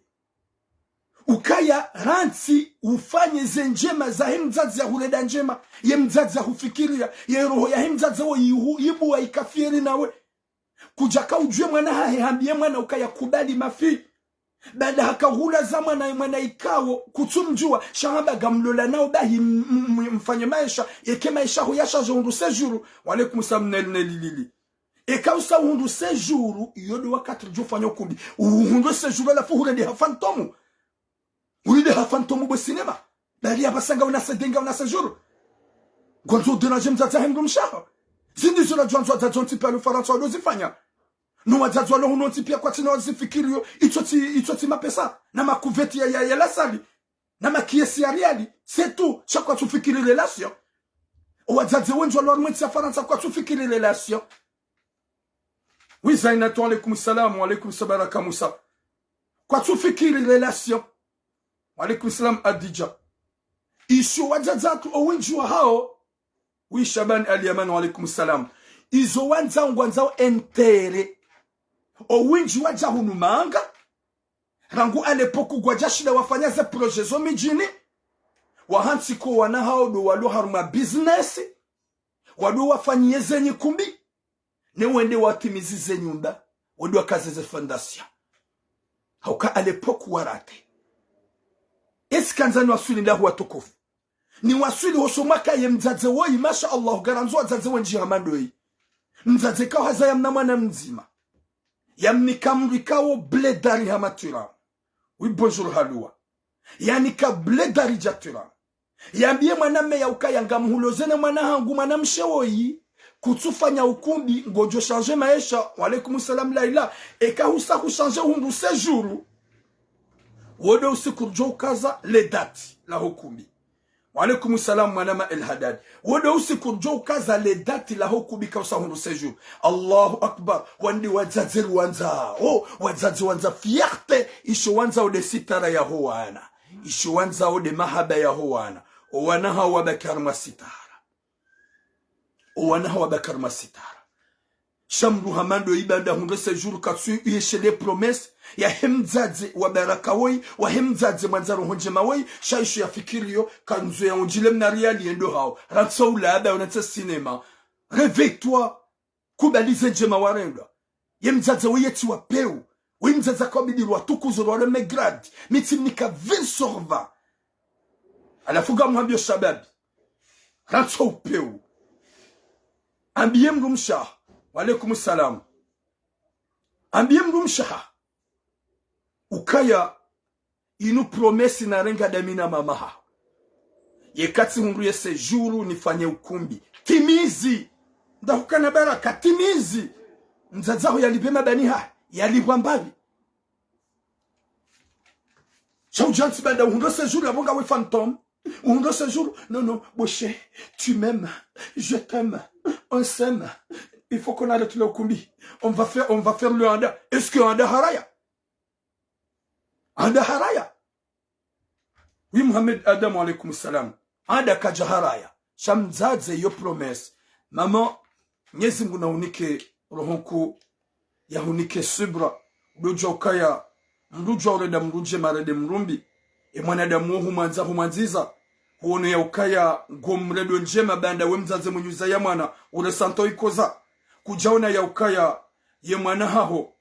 Ukaya rantsi ufanye ze ndjema zahe mdzadze yahurenda ndjema. Ye mdzadze yahufikiriya. Ye roho yahe mdzadze woyi yihu, yibuwa ika fier nawe. Kudjaka udjuwe mwana hahe hambiye mwana ukaya kubali mafi. Baada haka hula za mwana, mwana ikao, kutsumdjuwa, sha hamba ngamlola nao bahi m-, m-, m-, mfanye maesha, yeke maesha ho yashaje hundru séjour. Wa alaikum salam neli neli lili. Eka usa uhundru séjour, iyo ndo wakati ridjo fanya ukumbi. Uhundru séjour halafu hurende ha fantôme. Hurende ha fantôme bo sinema. Bali yapvasa ngawena C D I ngawena séjour. Ngwandzo udéranger mdzadze wahe mdrumshe waho. Zindri zo ladjo wandzo wadzadze wontsi pia walo Farantsa walo zifanya. No wadzadze walo hunu wontsi pia kwatsina wazifikiriyo, itso tsi, itso tsi mapesa. Na makuveti ya, ya, ya lasali. Na makiesi ya riali. C'est tout. Sha kwatsufikiri relation. O wadzadze wendji walo harumwa entsi ya Farantsa kwatsufikiri relation. Oui, Zainatu, wa alaikum salam, wa alaikum salam, baraka Musa. Kwatsufikiri relation. Wa alaikum salam, Adidja. Isho wadzadze watru owendji wahao. Oui, Shaban Ali Yaman, wa alaikum salam. Izo wandzao ngwandzao intérêt. Owendji wadja hunu manga. Rangu à l'époque ngwadja shinda wafanya ze projet zo midjini. Wahantsi ko wana hao ndo walo harumwa business. Wado wafanyiye zenyi kumbi. Ne wende watimizi ze nyumba. Wende wakaze ze fondation. Hauka à l'époque wa raté. Esi kandza ni waswili ndahu watukufu. Ni waswili hoso mwaka ye mdzadze woyi, masha Allah, ngarandzo wadzadze wendji hama ndoyi. Mdzadze kao hazaya mna mwana mdzima. Yamnika mdru ikao bledari hama Twiramu. Oui, bonjour Halua. Yanika bledari dja Twiramu. Yambiye mwana mme ya ukaya ngamhulozene mwana hangu mwana mshe woyi. Kutsufanya ukumbi, ngodjo changer maesha. Wa alaikum salam Laila. Eka husa hu changer hundru séjour. Wo ndo usiku ridjo ukaza le date laho ukumbi. Wa alaikum salam mwana ma El Haddad. Wo ndo usiku ridjo ukaza le date laho ukumbi kausa hundru séjour. Allahu Akbar. Wande wadzadze ruwandza. Oh, wadzadze wandza fierté. Isho wandzao nde sitara yaho wana. Isho wandzao nde mahaba yaho wana. O wana hao wabaki harumwa sitara. O wana hao wabaki harumwa sitara. Sha mdru hama ndoyi baanda hundru séjour katsu yeshe le promesse yahe mdzadze wa baraka woyi, wahe mdzadze mwandza roho ndjema woyi, sha isho yafikiriyo, kandzo ya undjile mna riali yendo hao, rantsa ulawa, rantsa sinema. Réveille-toi. Kubali ze ndjema warendwa. Ye mdzadze woyi yetsi wa peu. Wi mdzadze akabidi rwatukuze rwale megradi, mi tsimnika vingt sur vingt. Halafu ngamhambio shababi, rantso upeu. Ambiye mdrumshe. Wa alaikum salam. Ambiye mdrumshe ukaya inu promesse narenga dami na mama haho. Yeka tsihundru ye séjour nifanye ukumbi. Timizi. Ndahukana baraka, timizi. Mdzadze haho yalipve mabani hahe, yalipvwa mbapvi. Sha udjantsi baada uhundre séjour, yapvo ngawe fantôme. Uhundre séjour, non, non, boshe, tu m'aimes, je t'aime, on s'aime. Il faut qu'on arrête le ukumbi. On va faire, on va faire le anda. Est-ce que anda haraya? Anda haraya. Oui, Mohamed Adam, wa alaikum salam. Anda kadja haraya. Sha mdzadze yo promesse. Maman, Mnyezi Mngu nahunike roho nkuu, yahunike subra. Udodjua ukaya, mdru udjua urenda mdru ndjema, rende mdru mbi. E mwanadamu wo humwandza, humwandziza. Huono ya ukaya, ngo mrendo ndjema baanda we mdzadze mwenye uzaya mwana, uressanto ikoza. Kudjaona ya ukaya, ye mwana haho.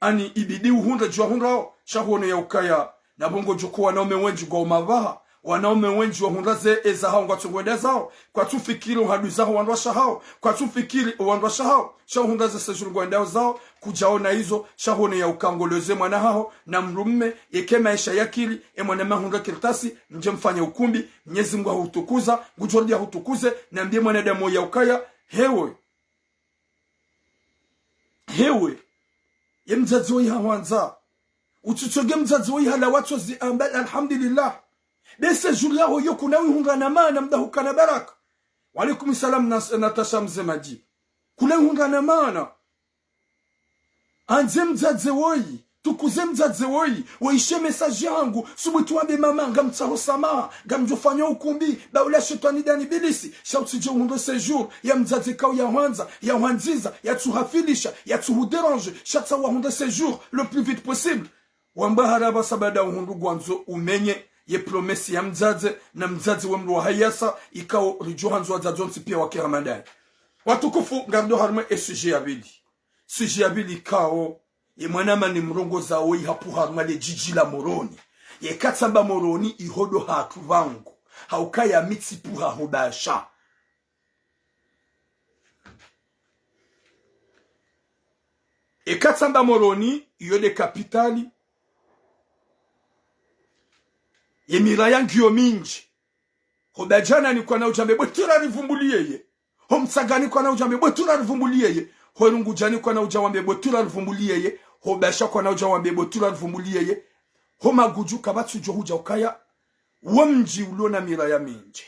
Ani ibidi uhundre djua hundrao, sha huono ya ukaya, na bongo djoko wanaume wendji ngwao mapvaha, wanaume wendji wahundra ze eza hao ngwatsongwenda zao, kwatsufikiri uhadui zaho wandrwasha hao, kwatsufikiri wandrwasha hao, sha uhundra ze séjour ngwendao zao, kudjaona izo, sha huono ya uka ngoloze mwana haho, na mdrumme, yeke maesha yakili, e mwana mahundra kartasi, mdje mfanye ukumbi, Mnyezi Mngu ahutukuza, ngudjorudi ahutukuze, nambiye mwanadamu ya ukaya, hewe. Hewe, ye mdzadze woyi hahwandza. Utsitsonge mdzadze woyi halawa tsozi amba, alhamdulillah. Be séjour yaho yo kuna wihundra na maana mdahukana baraka. Wa alaikum salam Nas-, Natasha Mze Madji. Kuna wihundra na maana. Andze mdzadze woyi. Tukuze mdzadze woyi, woyishe message yahangu, subutu wambe mama, ngamtsaho samaha, ngamdjofanya ukumbi, ba ula shetwani dani bilisi, sha utsidje uhundre séjour, ya mdzadze kao yahwandza, yahwandziza, yatsuhafilisha, yatsuhudérange, sha tsaho wahundre séjour, le plus vite possible. Wamba haraba sa baada uhundru ngwandzo umenye, ye promesse ya mdzadze, na mdzadze we mdru wa hayasa, ikao ridjo handzo wadzadze wontsi pia wake hamadani. Watukufu, ngaridjo harumwa e sujet ya pvili. Sujet ya pvili ikao, ye mwana mani mrongoza woyi hapvuha harumwa le djidji la Moroni. Yeka tsamba Moroni iho ndo hatru pvangu. Haukaya mi tsipvuha ho Basha. Yeka tsamba Moroni iyo nde kapitali. Ye miraya ngiyo mindji. Ho Badjana ni kwana udja mbe bwe tula rivumbuliye ye. Ho Mtsangani kwana udja mbe bwe tula rivumbuliye ye. Ho Rungudjani kwana udja wambe bwe tula rivumbuliye ye. Ho Basha kwana udja wambe bwe tula rivumbuliye ye. Ho Magudju kapvatsudjo hudja ukaya. Wo mdji ulo na miraya mindji.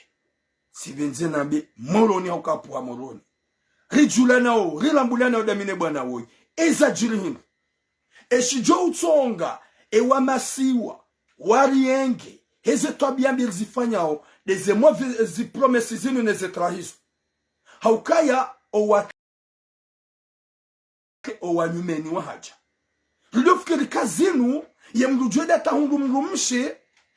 Sipvendze nambe Moroni hauka hapvuha Moroni. Ridjulanao, rilambulanao dami ne bwana woyi. Eza djiri hindri. Eshidjo utsonga, ewa masiwa, wariyenge, heze twabiya mbi rizifanyao, ndeze mauvaises promesses zinu neze trahizo. Haukaya owa, owa nyumeni wahadja. Ridjo fikiri ka zinu, ye mdru djweda tahundru mdrumshe,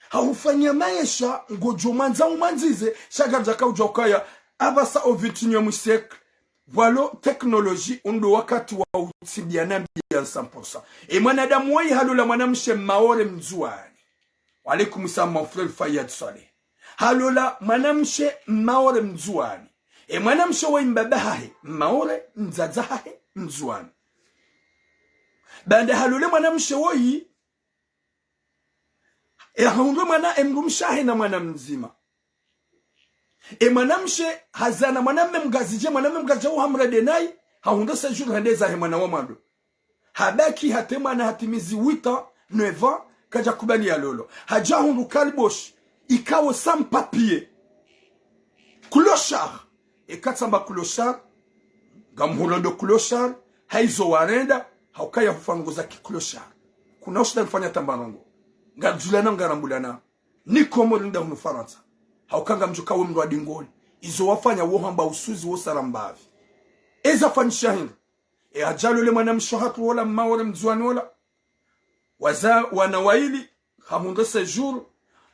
hahufanya maesha, ngodjo mwandza umwandzize, sha ngardja kaudja ukaya, apvasa au vingt et unième siècle, pvwalo technologie undo wakati wa utsidiana mbiya cent pour cent. E mwanadamu woyi halola mwanamshe Mmaore Mndzuani. Wa alaikum salam, mon frère Fayad Saleh. Halola mwanamshe Mmaore Mndzuani. E mwanamshe woyi mbaba hahe Mmaore, mdzadze hahe Mndzuani. Baanda halole mwanamshe woyi, e hahundre mwana, e mdrumshe hahe na mwana mdzima. E mwanamshe hazana mwanamme Mngazidje, mwanamme Mngazidje uhamrende nayi, hahundre séjour hende zahe mwana wa mwando. Habaki hata e mwana hatimizi huit ans, neuf ans, kadja kubali yalolwe. Hadja hundru calebasse, ikao sans papier. Clochard. Eka tsamba clochard, ngamhurendo clochard, haizo warenda, haukaya hufanya ndrongoo za ki clochard. Kuna ushinda mfanya tamba ndrongoo. Ngamdjulana, ngarambulana. Ni Komori nda hunu Farantsa. Hauka ngamdjuka we mdru wa dingoni. Izo wafanya wo hamba usuzi wo sara mbapvi. Eza fanyisha hindri. E hadja halole mwanamshe hatru wola Mmaore Mndzuani wola. Waza wana wayili, hahundre séjour.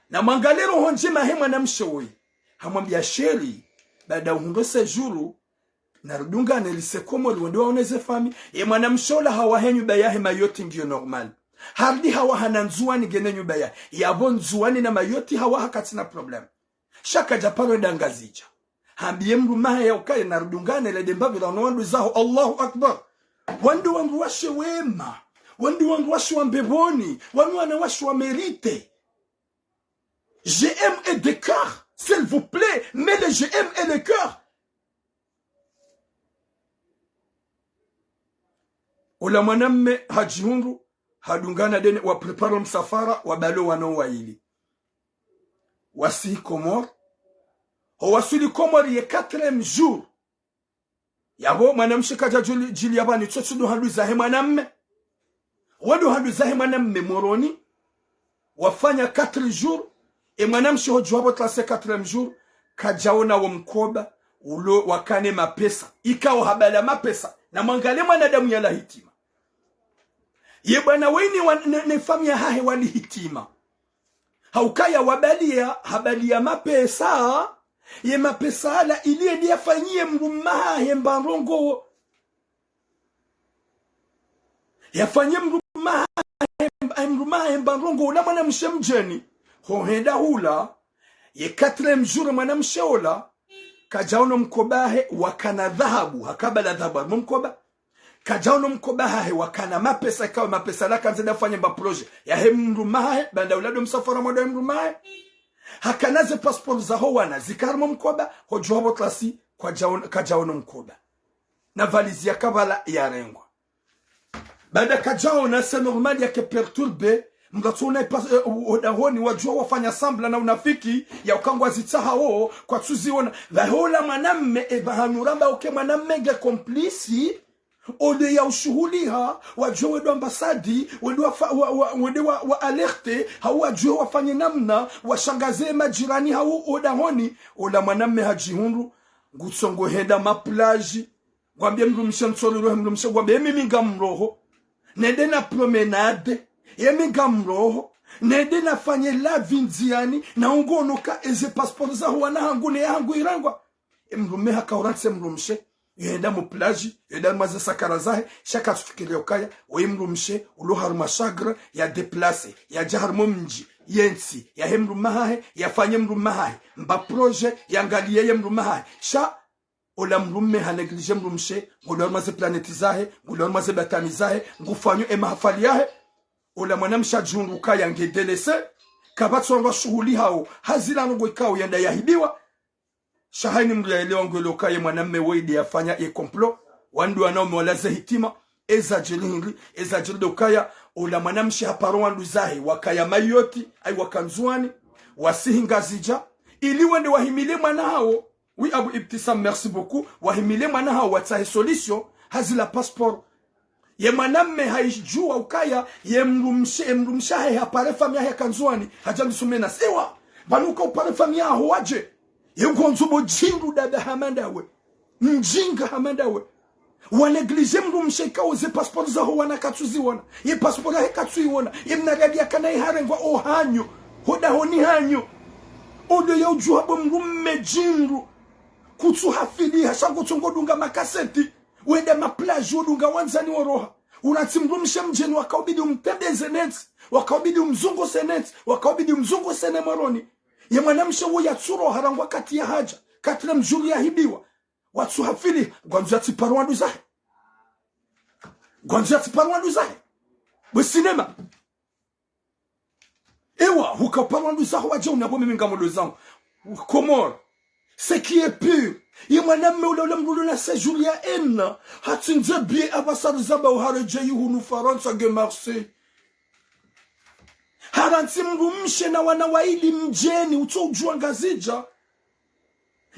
Na mwangalie roho ndjema he mwanamshe woyi. Hamwambia chéri, baada uhundre séjour, Narudungane lycée Comores, wende waone ze famille. Ye mwanamshe ola hawaha nyumba yahe Mayotte ngiyo normal. Harudi hawaha na Ndzuwani ngena nyumba yahe. Yapvo Ndzuwani na Mayotte hawaha katsina problème. Sha kadja paro enda Ngazidja. Hambiye mdrume hahe ya ukaya narudungane lede mbapvi la wano wandru zaho. Allahu Akbar. Wandru wandruwashe wema. Wandru wandruwashe wa mbepvoni. Wanu wanawashe wa mérité. J'aime et de cœur, s'il vous plaît, mais les j'aime et le cœur. Ola mwanamme hadjihundru, hadungana dene, wa préparer msafara, wabale wana wayili. Wasihi Comores. Ho waswili Comores ye quatrième jour. Yapvo mwanamshe kadja djuli, djili yapvani tsotsi ndo handru zahe mwanamme. Wo ndo handru zahe mwanamme Moroni. Wafanya quatre jours. E mwanamshe hodjuwa pvo tracé quatrième jour. Kadjaona wo mkoba. Ulo wakana ye mapesa. Ikao habala mapesa. Na mwangaliye mwanadamu yala hitima. Ye bwana wayini wa, ne, ne famille yahahe wali hitima. Haukaya wabaliya, habaliya mapesa, ye mapesa yala ili yende yafanyiye mdrume hahe mba ndrongo. Yafanyiye mdrume hahe, mdrume hahe mba ndrongo, ola mwanamshe mdjeni. Ho henda hula, ye quatrième jour mwanamshe ola, kadjaono mkoba hahe, wakana dhahabu, hakabala dhahabu, harumwa mkoba. Kadjaono mkoba hahe wakana mapesa, ikao mapesa yala kandze yende yafanye mba projet yahe mdrume hahe, baanda ula ndo msafara mwando wahe mdrume hahe. Hakana ze passeport zaho wana, zika harumwa mkoba, hodjuwa pvo tracé, kwadjaon-, kadjaono mkoba. Na valise yaka pvala yarengwa. Baanda kadjaona, c'est normal yake perturbé, mngatsuona ipa-, eh, o-, odahoni wadjuwa wafanya semblant na unafiki, ya uka ngwazitsahao, kwatsuziona. Pvahe ola mwanamme, e pvahanu ramba uke mwanamme nge complice, ode ya ushuhuliha, wadjuwe wende ambassade, wende wa fa-, wa, wa, wende wa, wa alerte, hau wadjuwe wafanye namna, washangaze majirani hau odahoni, ola mwanamme hadjihundru, ngutsongo henda ma plage, ngwambiye mdrumshe ntsoriro he mdrumshe, ngwambiye mimi ngamroho. Nende na promenade, yemi ngamroho. Nende nafanye la vie ndziani, na ungonoka eze passeport zaho wana hangu ne yahangu irengwa. E mdrume haka hurantsi mdrumshe, yenda mu plage, yenda harumwa ze sakara zahe, sha katsufikiri ukaya, oyi mdrumshe, ulo harumwa chagrin, ya déplacé, yadja harumwa mdji, yentsi, yahe mdrume hahe, yafanye mdrume hahe, mba projet, yangaliye ye mdrume hahe. Sha, ola mdrume ha négligé mdrumshe, ngulo harumwa ze planète zahe, ngulo harumwa ze batani zahe, ngufanyo e mahafali yahe. Ola mwanamshe hadjihundru ukaya nge délaissé, kapvatsi wandru washuhulihao, ha zila ndrongo ikao yenda yahibiwa. Sha hayini mdru yaelewa ngwelewo ukaya ye mwanamme woyi nde yafanya ye complot, wandru wanaume walaze hitima, eza djiri hindri, eza djiri ndo ukaya, ola mwanamshe haparo wandru zahe, wakaya Mayotte, ayi waka Ndzuwani, wasihi Ngazidja, ili wende wahimiliye mwana hawo, oui, Abu Ibtisam, merci beaucoup, wahimiliye mwana hawo watsahe solution, ha zila passeport. Ye mwanamme hayidjuwa ukaya, ye mdrumshe, ye mdrumshe hahe hapare famille yahe yaka Ndzuwani, hadja ndisumena. Sewa, pvanu uka upare famille yaho wadje. Ye ngondzo bo djindru dada hama ndawe. Mdjinga hama ndawe. Wa négligé mdrumshe ikao ze passeport zaho wana katsuziona. Ye passeport yahe katsuiona. Ye mna radi yakana iharengwa ohanyu. Hodahoni hanyu. Odo ya udjuha bo mdrume djindru. Kutsuhafiliha, sha ngutsongo dunga makaseti. Wende ma plage, wodunga wandzani woroha. Unatsi mdrumshe mdjeni wakaubidi umtembeze nentsi. Wakaubidi umzunguse nentsi. Wakaubidi umzunguse ne Moroni. Ye mwanamshe wo yatsuroha rangu wakati yahadja. Quatrième jour yahibiwa. Watsuhafili, ngwandzo yatsiparo wandru zahe. Ngwandzo yatsiparo wandru zahe. Bwe cinéma. Ewa, huka uparo wandru zaho wadje unabo mimi ngamo ndo zangu. Comores. Ce qui est pire. Ye mwanamme ula ula mdru ula na séjour ya un an. Hatsindze billet apvasa rizamba uharedjeyi hunu Farantsa nge Marseille. Harantsi mdrumshe na wana wayili mdjeni utso udjuwa Ngazidja.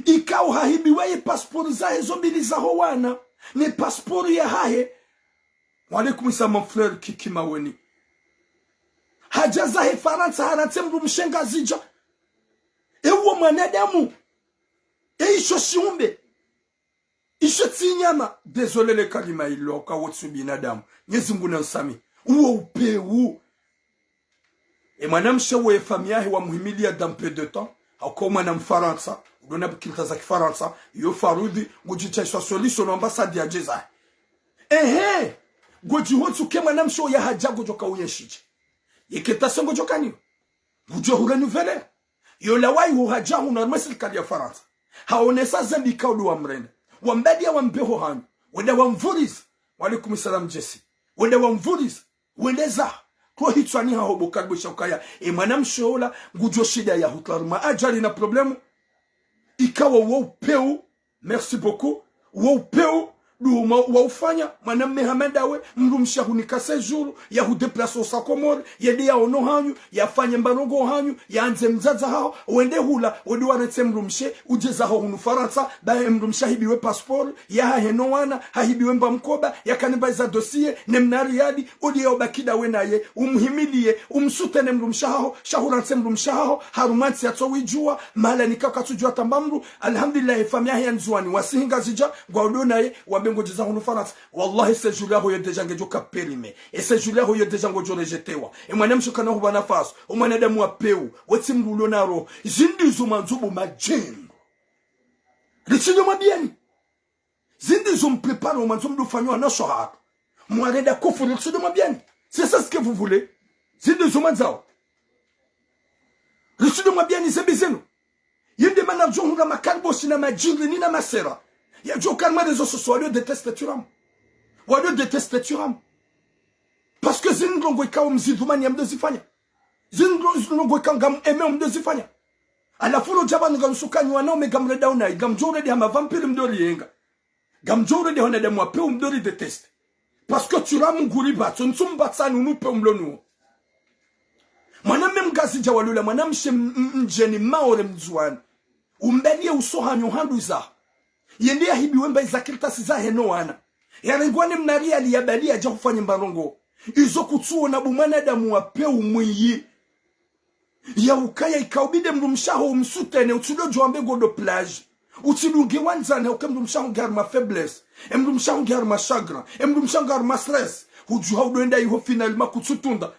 Ikao hahibiwa ye passeport zahe zo mbili zaho wana, ne passeport yahahe. Wa alaikum salam, mon frère Kiki Maweni. Hadja zahe Farantsa, harantsi mdrumshe Ngazidja. Ewo mwanadamu. E isho shiumbe. Isho tsi nyama. Désolé le kalima ilo, ka wo tsi binadamu. Mnyezi Mngu nansamihi. Uwo upewu. E mwanamshe wo ye famille yahe wamuhimiliya dans peu de temps. Hauka mwana Mfarantsa, udona bikilita za Kifarantsa, yo farudhi, ngudjitsaha iswa solution no ambassade ya djeza. Ehe, ngodjihontsu ke mwanamshe ya hadja ngodjoka uyenshidje. Yeke tase ngodjoka niyo. Ngudjo hu renouveler. Yo lawayi ho hadja hunu harumwa sirikali ya Farantsa. Haonesa zembi ikao ndo wamrenda. Wambaliya wambeho hanyu. Wenda wamvuriza. Wa alaikum salam Jesse. Wenda wamvuriza. Wende zaho. Ko hitswani haho bo karibu sha ukaya. E mwanamshe ola ngudjo shinda ya hutwari ma ajali na problème. Ikawa wo upeu. Merci beaucoup. Wo upeu. Ndo uma wa ufanya. Mwanamme hama ndawe. Mdrumshe ya hunika séjour. Ya hudéplacer usa Komori. Yende yaono hanyu. Yafanye mbarongo hanyu. Yaandze mdzadze haho. Wende hula. Wende warantse mdrumshe. Udje zaho hunu Farantsa. Baye mdrumshe ya hibiwe passeport. Yahahe no wana. Hahibiwe mba mkoba. Yakane mba iza dossier. Ne mna Riyadi. Odi ya ubaki ndawe naye. Umhimiliye. Umsoutenir mdrumshe haho. Sha hurantse mdrumshe haho. Harumwa ntsi yatso wijua. Mahala nika katsujua tamba mdru. Alhamdulillah, e famille yahe ya Ndzuwani. Wasihi Ngazidja. Ngwao ndo naye. Wambe ngodje zaho hunu Farantsa. Wallahi, séjour yaho yo déjà ngedjo ka périmé. E séjour yaho yo déjà ngodjo rejetewa. E mwanamshe kana huba nafasi. O mwanadamu wa peu. Wetsi mdru ulo na roho. Zindri zo mwandzo bo madjeni. Ritsidjo mwambiani. Zindri zo mprépare o mwandzo mdru fanywa na shahada. Mwarenda kufuru, ritsidjo mwambiani. C'est ça ce que vous voulez. Zindri zo mwandzao. Ritsidjo mwambiani zembi zenu. Yende mana djo hura makariboshi na madjindri ni na masera. Yadjo kana ma réseaux sociaux, walio déteste Thuram. Walio déteste Thuram. Parce que zindrongo ikao mzidhumani ya mdo zifanya. Zindro-, zindrongo ikao ngam aimé mdo zifanya. Halafu lo djaba ngamsukanywa nao me ngamrenda unayi, ngamdjo uredi hama vampire mdo riyenga. Ngamdjo uredi wanadamu wa peu mdo ri déteste. Parce que Thuram nguri batso, ntsumba tsanu nu peu mlo nuo. Mwanamme Mngazidja walola, mwanamshe m-, m-, mdjeni Maore Mndzuwani. Umbaliye uso hanyu handru za. Yende yahibiwe mba iza kartasi zahe no wana. Yarengwa ne mna Riyadi yabaliya yadja hufanye mbarongo. Izo kutsuona bo mwanadamu wa peu mwiyi. Ya ukaya ikao bidi mdrumshe haho umsoutenir, utsidjo djo wambe ngondo plage. Utsidunge wandzani, hauka mdrumshe haho nge harumwa faiblesse. E mdrumshe haho nge harumwa chagrin. E mdrumshe haho nge harumwa stress. Hudjuha udo enda iho finalement kutsutunda.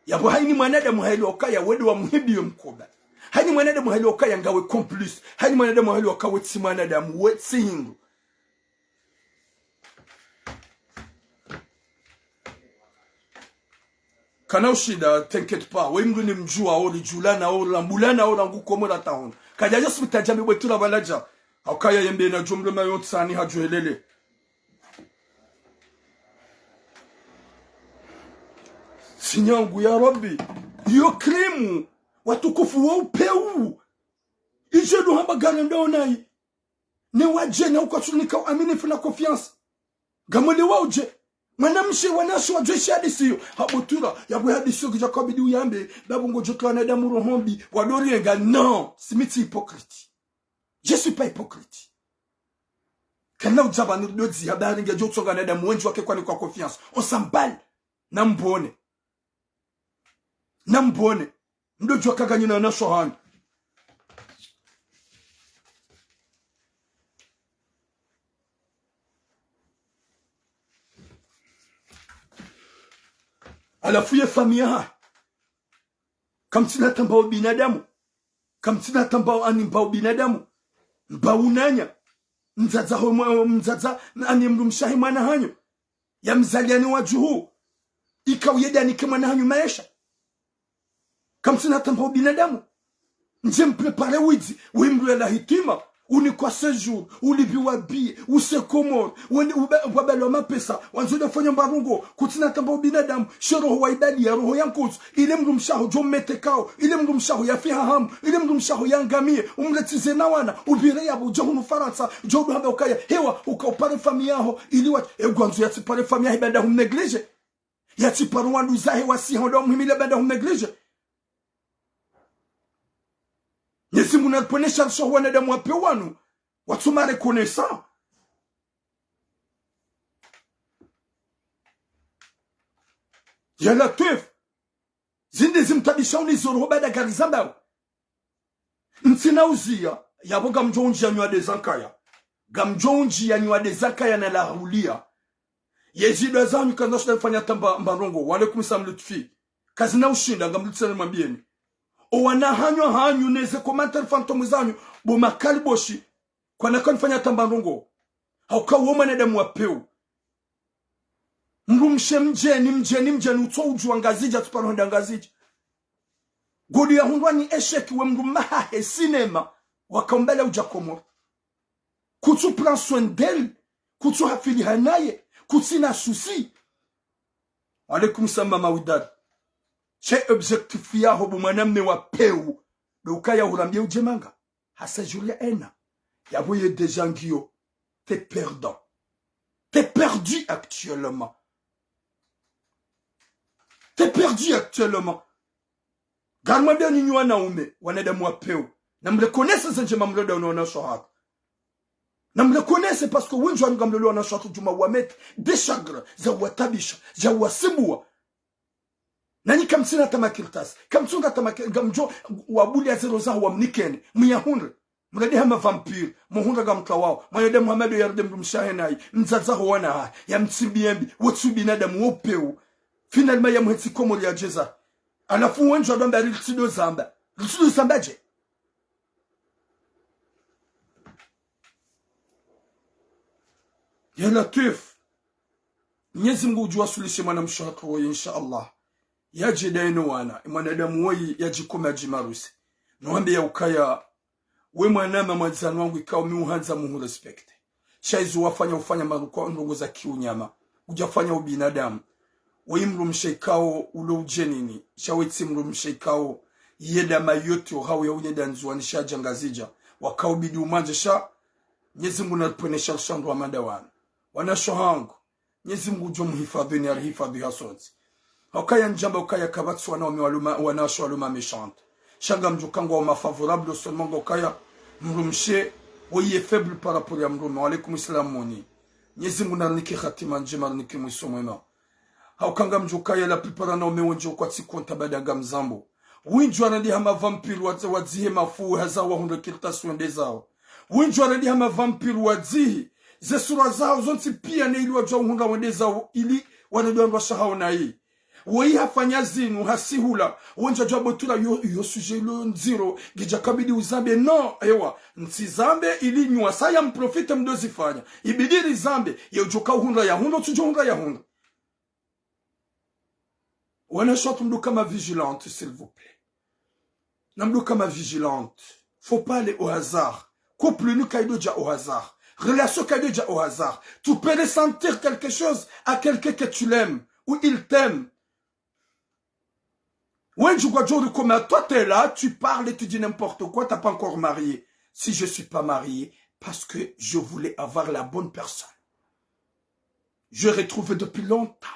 Yapvo hayini mwanadamu haelewa ukaya wende wa muhibiwe mkoba. Hayini mwanadamu haelewa ukaya ngawe complice. Hayini mwanadamu haelewa ukaya wetsi mwanadamu, wetsi hindru. Kana ushinda, t'inquiète pas. We mdru ni mdjuwa, ori djulana, ori lambulana, ori angu Komori hata hunu. Kadja yasipita djambi bwe tura baladja. Haukaya yembe na djumlo mayo tsani hadjuhelele. Sinyangu ya Rabbi. Yo krimu. Watukufu wa upeu. Idje ndo hamba garanda onayi. Ne wadje na ukwatsunika amini funa confiance. Ngamwelewa udje. Mwanamshe wanashe wadjwe shi hadisi iyo. Habutura, yapvo hadisi iyo kidja kabidi uyambe, babu ngodjo twa wanadamu roho mbi, wadori yenga, non, si mi tsi hypocrite. Je suis pas hypocrite. Kana udjaba ni dodzi habari ngedjo tsonga wanadamu wendji wake kwanikwa confiance. On s'emballe. Nambone. Nambone. Mdo djuwa kaganyina na shohani. Halafu ye famiyi yaha. Kamtsina tamba wo binadamu. Kamtsina tamba wo ani mba wo binadamu. Mba unanya. Mdzadza ho mwa-, mdzadza ani mdrumshe wahe mwana hanyu. Ya mzaliyani wadjuhu. Ika uyedi anike mwana hanyu maesha. Kamtsina tamba wo binadamu. Ndje mprépare widzi, we mdru yala hitima, unikwa séjour, ulibiwa billet, use Komori, wende ube-, wabalwa mapesa, wandzo nde fanya mbarongo, kutsina tamba wo binadamu, she roho wa ibadi ya roho ya nkozo, ile mdrumshe waho djo mmetekao, ile mdrumshe waho yafi ha hamu, ile mdrumshe waho yangamiye, umletsize na wana, upvire yapvo dja hunu Farantsa, djo udo hamba ukaya, hewa, uka upare famiyi yaho, ili wa, e ngwandzo yatsipare famiyi yahe baada humnégligé. Yatsiparo wandru zahe wasiha ndo wamuhimile baada humnégligé. Mwenyezi Mungu nariponesha risho wanadamu wa peu wanu. Watsuma reconnaissant. Ya Latwif. Zindri zimtabisha uni zo roho baada gari zambao. Ntsina uziya, yapvo ngamdjo undjiya nyuwa de zankaya. Ngamdjo undjiya nyuwa de zankaya na lahuliya. Yezidwa zanyu kazina ushinda mfanya tamba mbarongo. Wa alaikum salam Lutfi. Kazina ushinda, ngamlutsa nimwambiyeni. Owana hanyu hanyu, neze commentaire fantôme zanyu, bo makaliboshi, kwana kanifanya tamba ndrongo. Hauka wo mwanadamu wa pewu. Mdrumshe mdjeni, mdjeni, mdjeni, utso udjuwa Ngazidja, tsi paro hwenda Ngazidja. Godi yahundrwa ni échec we mdru mahahe cinéma, wakaumbala udja Komori. Kutsu prend soin d'elle, kutsu hafiliha naye, kutsina souci. Wa alaikum salam mama Widad. She objectif yaho bo mwanamme wa pewu, ndo ukaya hurambiye udje manga. Hasa julia ena. Yapvo ye déjà ngiyo. T'es perdant. T'es perdu actuellement. T'es perdu actuellement. Ngarimwambiao nyinyi wanaume, wanadamu wa pewu. Namreconnaisse ze ndjema mloda uno wanawashe hatru. Namreconnaisse parce que wendji wanu ngamlolao wanawashe hatru djuma wa mettre des chagrins, za watabisha, za wasumbua. Nanyi kamtsina hata makartasi, kamtsina hata maka-, ngamdjo wabuliya zero zaho wamnikeni, mwiyahundre. Mradi hama vampire, muhundra ngamtrawao, mwanadamu hama ndo yarde mdrumshe wahe nayi, mdzadze waho wana wahe, yamtsimbiye mbi, wotsi ubinadamu wo pewu. Finalement yamuhetsi Komori yadjeza. Halafu wendji wadjo amba ritsindo zamba. Ritsindo zamba dje? Ya Latwif. Mnyezi Mngu udjo waswilishe mwanamshe hatru woyi, insha Allah. Yadje daye no wana, mwanadamu woyi yadjikome yadjimaruse. Nuwambiye ukaya, we mwanama mwandzani wangu ikao mi uhandza muhurespecte. Sha izo wafanya ufanya maruko ndrongo za kiunyama. Udjafanya ubinadamu. Woyi mdrumshe ikao ulo udjenini. Sha wetsi mdrumshe ikao yenda Mayotte ohau ya unyenda Ndzuwani sha yadja Ngazidja. Wakao bidi umwandze sha. Mnyezi Mngu naripvwene sha rushandro wa manda wanu. Wanawashe hangu. Mnyezi Mngu udjo muhifadhwini, arihifadhwi hasontsi. Hukaya ndjamba ukaya kapvatsi wanaume waluma, wanawashe waluma méchante. Sha ngamdjo kangwa uma favorable seulement ngo ukaya mdrumshe woyi ye faible par rapport ya mdrume. Wa alaikum salam moni. Mnyezi Mngu narinike hatima ndjema, arinike mwiso mwema. Hauka ngamdjo ukaya la plupart wanaume wendji kwatsi konta baada ngamzambo. Wendji warendi hama vampire wadze wadzihe mafuwe haza wahundre kartasi wende zawo. Wendji warendi hama vampire wadzihi ze sura zawo zontsi piya ne ili wadjuwa uhundra wende zawo ili warendi wandru washe hawo nayi. Woyi hafanya zinu, hasihula, wendji wadjuwa botula yo, yo sujet lo ndziro, ngidja kabidi uzambe, non, ewa, ntsi zambe ili nyuwa saya mprofite mdo zifanya. Ibidi rizambe, ye udjo ka uhundra yahundra, utsudjo uhundra yahundra. Wanawashe hatru mdru kama vigilante, s'il vous plaît. Na mdru kama vigilante. Faut pas aller au hasard. Couple ni kaidodja au hasard. Relation kaidodja au hasard. Tu peux ressentir quelque chose à quelqu'un que tu l'aimes ou il t'aime. Wendji kwadjori comme toi t'es là, tu parles et tu dis n'importe quoi, t'as pas encore marié. Si je suis pas marié, parce que je voulais avoir la bonne personne. Je retrouvais depuis longtemps.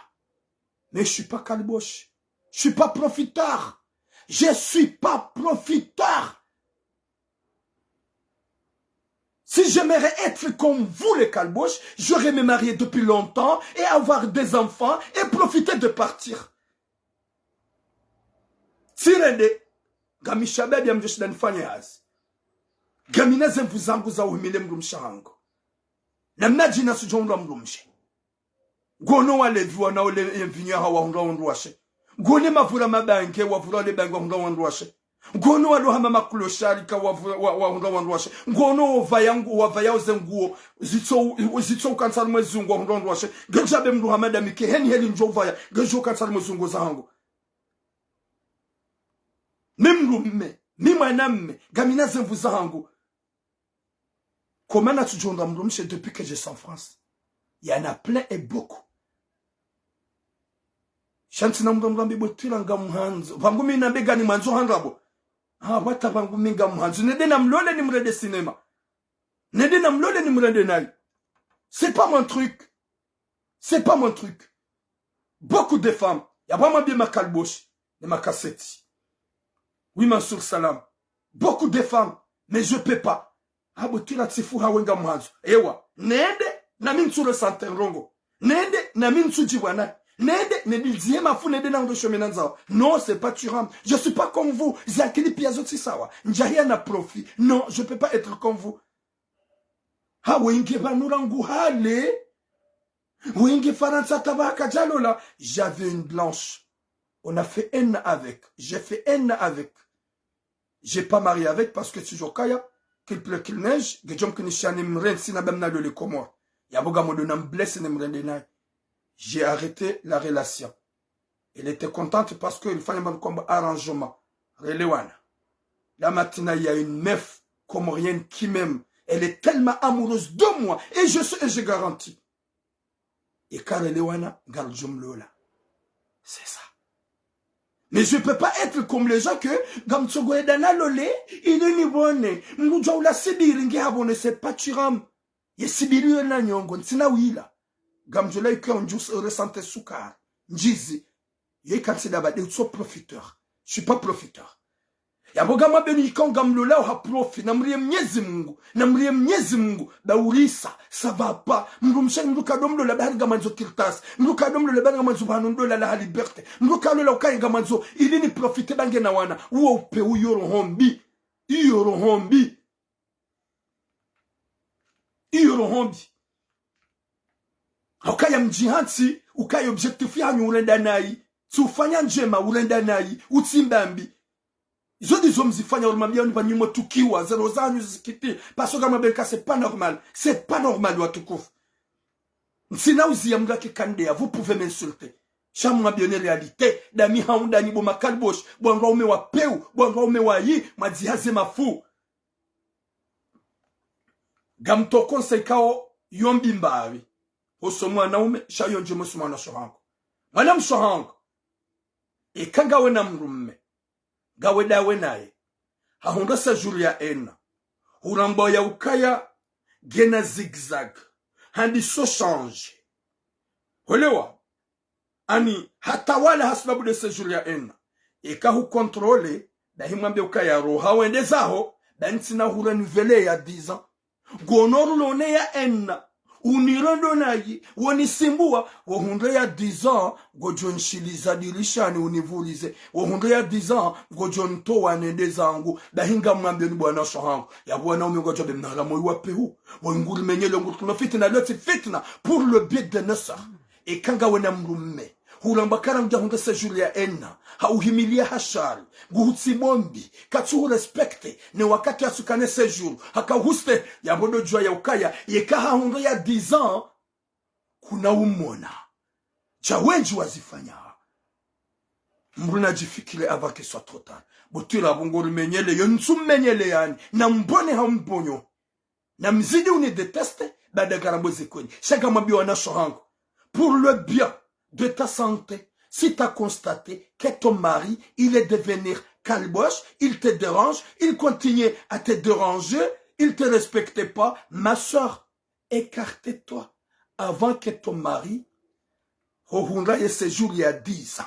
Mais je suis pas kaliboshi. Je suis pas profiteur. Je suis pas profiteur. Si j'aimerais être comme vous les kaliboshi, j'aurais me marié depuis longtemps et avoir des enfants et profiter de partir. Tsirende, ngami shababi ya mdjo shinda nifanye hazi. Ngamina ze nvu zangu za uhimile mdrumshe hangu. Na mnadjina sudjo hundra mdrumshe. Ngono walevi wanawo le mvinyo yahawo wahundra wandru washe. Ngono mavura mabange wavura le bange wahundra wandru washe. Ngono walo hama makloshari ka wavura, wa, wahundra wandru washe. Ngono wavaya ngu, wavaya oze nguo zitso, zitso ukantsa limwe zungu wahundra wandru washe. Ngedjabe mdru hama damike heni heli ndjo uvaya, ngedjo ukantsa limwe zungu zahangu. Mi mdrume, mi mwanamme, ngamina ze nvu zahangu. Comment natsudjo hundra mdrumshe depuis que je suis en France? Il y en a plein et beaucoup. Sha ntsina mdru mdru ambe botwila ngamhandzo. Pvangu mi nambe ngani mwandzo handa bo. Ah, wata pvangu mi ngamhandzo. Nende namlole nimrende cinéma. Nende namlole nimrende nayi. C'est pas mon truc. C'est pas mon truc. Beaucoup de femmes. Yapvo mwambie makaliboshi. Ne makaseti. Oui, Mansour Salam. Beaucoup de femmes. Mais je peux pas. Ah, botwila tsifu hawe ngamhandzo. Ewa. Nende, nami ntsu ressentir ndrongo. Nende, nami ntsudjibwa nayi. Nende, nende ndzihe mafu, nende nando shomena ndzawo. Non, c'est pas Thuram. Je suis pas comme vous. Ze akili piya zo tsi sawa. Ndjahiya na profit. Non, je peux pas être comme vous. Ha, wenge pvanu rangu hale. Wenge Farantsa hata pvahakadjalola. J'avais une blanche. On a fait un an avec. J'ai fait un an avec. J'ai pas marié avec parce que tsidjokaya, qu'il pleut, qu'il neige, ngedjo mkinisha nimrende, sina bamna lole Comores. Yapvo ngamdjo na mblesse nimrende naye. J'ai arrêté la relation. Elle était contente parce que ilifanya mba kwamba arrangement. Relewana. Là maintenant, il y a une meuf comorienne qui m'aime. Elle est tellement amoureuse de moi. Et je suis, et je garantis. Eka relewana, ngaridjo mlola. C'est ça. Mais je peux pas être comme les gens que ngamtsogo eda na lole, ili nipvone. Mdru djwa ula sibiri nge hapvone, c'est pas turam. Ye sibiri yo na nyongo, ntsina wila. Ngamdjo la ika ndjus ressentir sukari. Ndjizi. Ye ika ntsi daba de utso profiteur. Je suis pas profiteur. Yapvo ngamwambeni ika ngamlola ha profit, namrie Mnyezi Mungu, namrie Mnyezi Mungu, ba urisa, ça va pas. Mdrumshe, mdru kado mlola ba hari ngamandzo kartasi, mdru kado mlola ba hari ngamandzo pvanu ndola la ha liberté, mdru kalola ukaya ngamandzo, ili ni profiter ba nge na wana, uwo upe uyo roho mbi, iyo roho mbi. Iyo roho mbi. Ukaya mdjihantsi, ukaya objectif yahanyu urenda nayi. Tsi ufanya ndjema urenda nayi, utsimba mbi. Izo ndizo mzifanya, urumambia ni pvanyumo tukiwa, zero zanyu zikiti, parce que ngamwambeni ka c'est pas normal. C'est pas normal, watukufu. Ntsina uziya mdru ake kandeya, vous pouvez m'insulter. Sha mwambie une réalité, dami haunda ni bo makalibosh, bo wandru waume wa peu, bo wandru waume wa yi, mwadzihaze mafu. Ngamtso conseil ikao yo mbi mbapvi. Hoso mwanaume, sha yo ndjema hoso mwanasho hangu. Mwanamsho hangu. Eka ngawe na mdrume. Ngawe dawe naye. Hahundra séjour ya un an. Hurambwa ya ukaya ngena zigzag. Handiso changer. Hwelewa? Ani, hatawala hasibabu de séjour ya un an. Eka hu contrôler, dahi mwambie ukaya roha wende zaho, ba ntsina hu renouveler ya dix ans. Ngono rulone ya un an. Unirendo nayi, wonisimbuwa, wohundre ya dix ans, ngodjo nshiliza dirishani univurize. Wohundre ya dix ans, ngodjo ntowa nende zangu. Dahi ngamwambie ni bwanasho hangu. Yapvo wanaume ngwadjo be mnara moyi wa pehu. Wo nguri menyele nguri kuno fitna, leo tsi fitna, pour le bien de nos sœurs. Eka ngawe na mdrume. Hurambwa kara ngudja hundra séjour ya un an. Hauhimilia ha shari. Nguhutsi bo mbi. Katsu hu respecter. Ne wakati yasukane séjour. Haka huste. Yapvo ndo djwa ya ukaya. Yeka hahundra ya dix ans. Kuna umona. Sha wendji wazifanya. Mdru nadjifikiri avant que soit trop tard. Bo twira bo ngori menyele. Yo ntsu menyele yani. Na mbone ha mbonyo. Na mzidi uni détester, baada ngarambwe ze kweli. Sha ngamwambie wanasho hangu. Pour le bien de ta santé, si t'as constaté que ton mari, il est devenu kalibosh, il te dérange, il continue à te déranger, il te respecte pas, ma sœur, écarte-toi avant que ton mari hohundra ye séjour ya dix ans.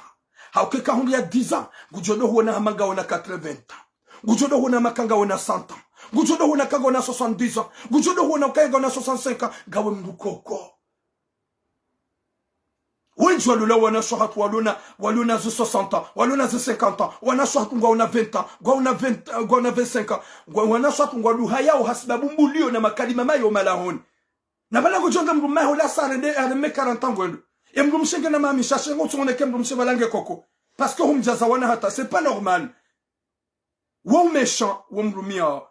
Hauka eka hundra ya dix ans, ngudjo do huona hama ngawona quatre-vingts ans. Ngudjo do huona hama ka ngawona cent ans. Ngudjo do huona ka ngawona soixante-dix ans. Ngudjo do huona ka ngawona soixante-cinq ans. Ngawe mdru koko. Wendji walola wanasho hatru walona, walona ze soixante ans, walona ze cinquante ans, wanasho hatru ngwawona vingt ans, ngwawona vingt, ngwawona vingt-cinq ans, ngwa-, wanasho hatru ngwaduhayao hasibabu mbulio na makalima mayo malahoni. Na pvala ngodjo nga mdrume waho la sa rende, areme quarante ans ngwendo. E mdrumshe ngena mami shashe ngo tsoneke mdrumshe pvala nge koko. Parce que humdjaza wana hata, c'est pas normal. Wo méchant, wo mdrume waho.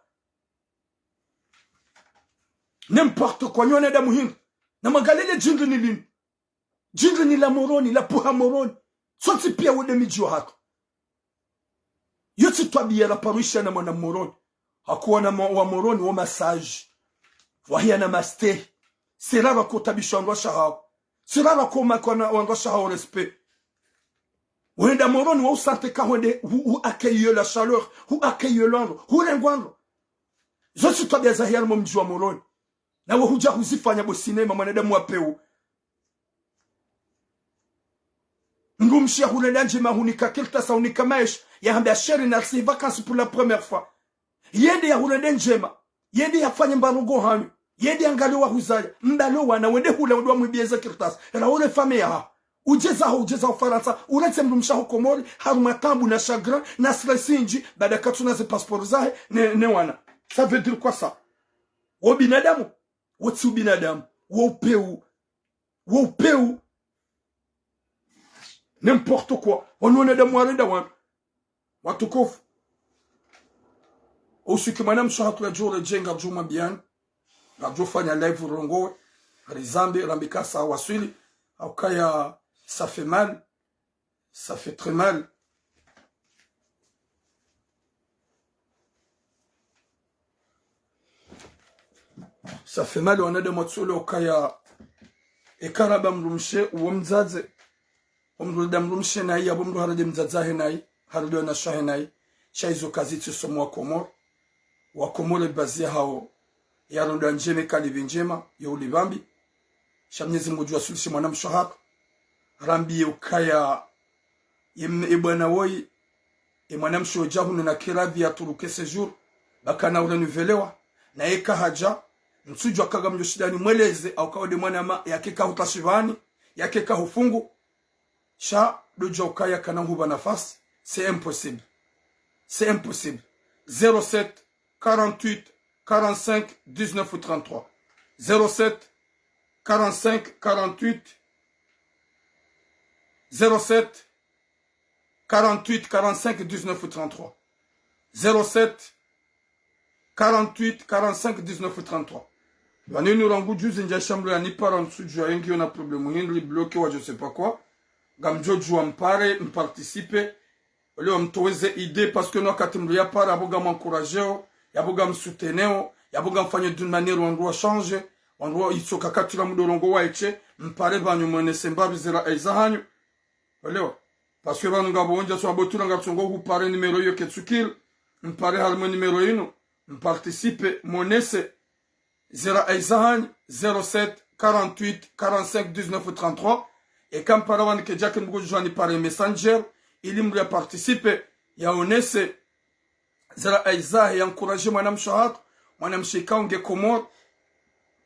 N'importe quoi, nyi wanadamu hindri. Na mwangalie le djindri ni lini. Djindri ni la Moroni, la puha Moroni. Sontsi pia wende midji wa hatru. Yo tsi twabia la parwisha na mwana Moroni. Hakuwa na mo-, wa Moroni wo masaji. Wahiya na mastehi. Sera ba kotabisha wandru washe hawo. Sera ba koma kwa na wandru washe hawo respect. Wenda Moroni wa usante ka hwende hu, hu accueillir la chaleur, hu accueillir lwandro, hu rengwa ndro. Zo tsi twabia za hiya mo mdji wa Moroni. Nawe hudja huzifanya bo sinema mwanadamu wa peu. Mdrumshe yahurenda ndjema, hunika kartasi, hunika maesha, yahamba chérie narisi vacances pour la première fois. Yende yahurende ndjema, yende yafanye mbarugo hanyu, yende yangalie wahuzaya, mbale wana, wende hula, wende wamwibie ze kartasi, raure fame yaho. Udje zaho, udje zaho Farantsa, urantse mdrumshe waho Komori, harumwa taabu na chagrin, na stress nyindji, baada katsuna ze passeport zahe, ne, ne wana. Ça veut dire quoi ça? Wo binadamu, wo tsi ubinadamu, wo upeu. Wo upeu. N'importe quoi. Wanu wanadamu warenda wanu. Watukufu. Usiku mwanamshe hatru yadjo redjei ngardjo mwambiani. Ngardjo fanya live rongowe. Rizambe, rambe ka sa waswili. Haukaya ça fait mal. Ça fait très mal. Ça fait mal wanadamu watsole ukaya eka ramba mdrumshe uwo mdzadze. Omdru renda mdrumshe nayi, yapvo mdru harende mdzadze wahe nayi, harende wanashe wahe nayi. Sha izo kazitsi somo wa Komori. Wa Komori bazi yahawo, ya rondo ndjema kalibi ndjema, yo ulibi mbi. Sha Mnyezi Mungu ngudjo waswilishe mwanamshe hatru. Rambiye ukaya ye m-, ye bwana woyi, ye mwanamshe wodja hunu na kiravi ya turuke séjour, ba kana urenouvelé wa, na yeka hadja, ntsudjua ka ngamdjo shindani mweleze, hauka wonde mwanama, yake kahutashibani, yake kahufungu, sha dodjua ukaya kana huba nafasi, c'est impossible. C'est impossible. Zéro sept, quarante-huit, quarante-cinq, dix-neuf, trente-trois. Zéro sept, quarante-cinq, quarante-huit, zéro sept, quarante-huit, quarante-cinq, dix-neuf, trente-trois. Zéro sept, quarante-huit, quarante-cinq, dix-neuf, trente-trois. Pvanu inu rangu juzi ndja shambula yanipara ntsudjua yengiyo na problème hindri bloqué wa je sais pas quoi. Ngamdjo djua mpare, mparticipe. Ole wa mtoweze idée, parce que no wakati mdru yapara, yapvo ngamancouragéo, yapvo ngamsoutenéo, yapvo ngamfanye d'une manière wandru wa changé, wandru wa itsoka katila mdru rongowa etshe, mpare pvanyu mwenese mbapvi zera aiza hanyu. Olewa. Parce que pvanu ngapvo wondja so apvo tula ngatsongo hupare numéro iyo ketsukil, mpare harimwa numéro inu, mparticipe, monese, zera aiza hanyu, zéro sept, quarante-huit, quarante-cinq, dix-neuf, trente-trois, eka mpara pvanu kedjake mdru ngudjo djua nipare Messenger, ili mdru ya participe, yaonese, zera aiza he, ya encouragé mwanamshe hatru, mwanamshe ikao nge Komori,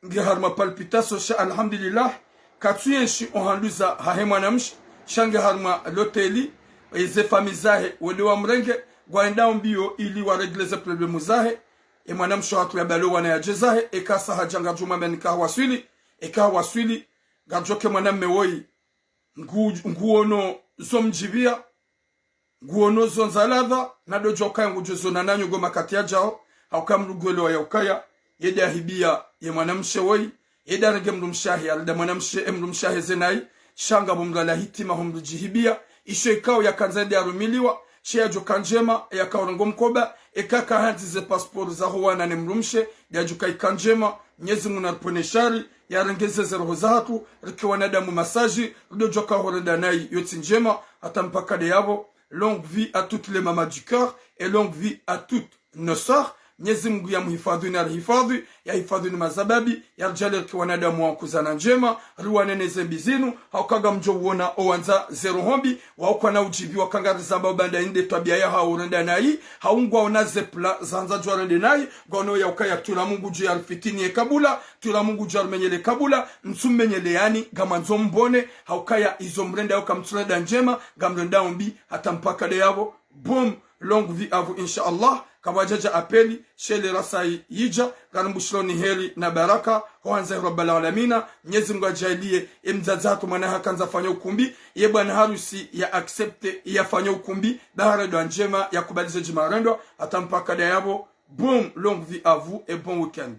nge harumwa palpitation, sha alhamdulillah, katsu yenshi ohandru za hahe mwanamshe, sha nge harumwa loteli, eze famille zahe, wende wamrenge, ngwaendao mbio ili wa réglé ze problème zahe, ye mwanamshe hatru yabale wana yadje zahe, eka sa hadja ngardjo mwambiani ka waswili, eka waswili, ngardjo ke mwanamme woyi, ngu-, nguono zo mdjibia, nguono zo ndzaladha, na dodjua ukaya ngudjo zona nanyu ngo makati yadjao, hauka mdru ngwelewa ya ukaya, yende ahibia ye mwanamshe woyi, yende arenge mdrumshe wahe, yarenda mwanamshe, e mdrumshe wahe ze nayi, sha ngapvo mdru ala hitima ho mdru djihibia, isho ikao yakandza yende arumiliwa, she yadjoka ndjema, yakao rengo mkoba, eka kahandzi ze passeport zaho wana ne mdrumshe, yadjoka ika ndjema, Mnyezi Mungu naripvone shari, yarenge ze roho zahatru, rike wanadamu masaji, ridodjoka horenda nayi yotsi ndjema, hata mpaka de yapvo. Longue vie à toutes les mamans du cœur et longue vie à toutes nos sœurs. Mnyezi Mungu yamuhifadhwi na rihifadhwi, yahifadhwi ni mazababi, yaridjalie rike wanadamu wa kuzana ndjema, riwane ne zembi zinu, hauka ngamdjo uona owandza ze roho mbi, wa ukana udjibiwa ka ngarizamba ubanda inde twabia yahawo urenda nayi, hau ngwaona ze plan zahandza djwa rende nayi, ngwaono ya ukaya tula Mungu dju yarifitini ye kabula, tula Mungu dju yarimenyele kabula, mtsumenyele yani, ngamandzo mbone, haukaya izo mrenda yo kamtsurenda ndjema, ngamrenda mbi, hata mpaka de yapvo, boum, longue vie à vous, inshallah, kapvadja dja appel, shele rasayi yidja, ngarimbushiloni heri na baraka, ho handza hi Rabbal Alamina, Mnyezi Mungu adjaaliye, e mdzadze hatru mwana hakandza fanya ukumbi, ye bwana harusi ya accepté, ya fanya ukumbi, bahara dua ndjema, ya kubalize djima rendwa, hata mpaka de yapvo, boum, longue vie à vous et bon week-end.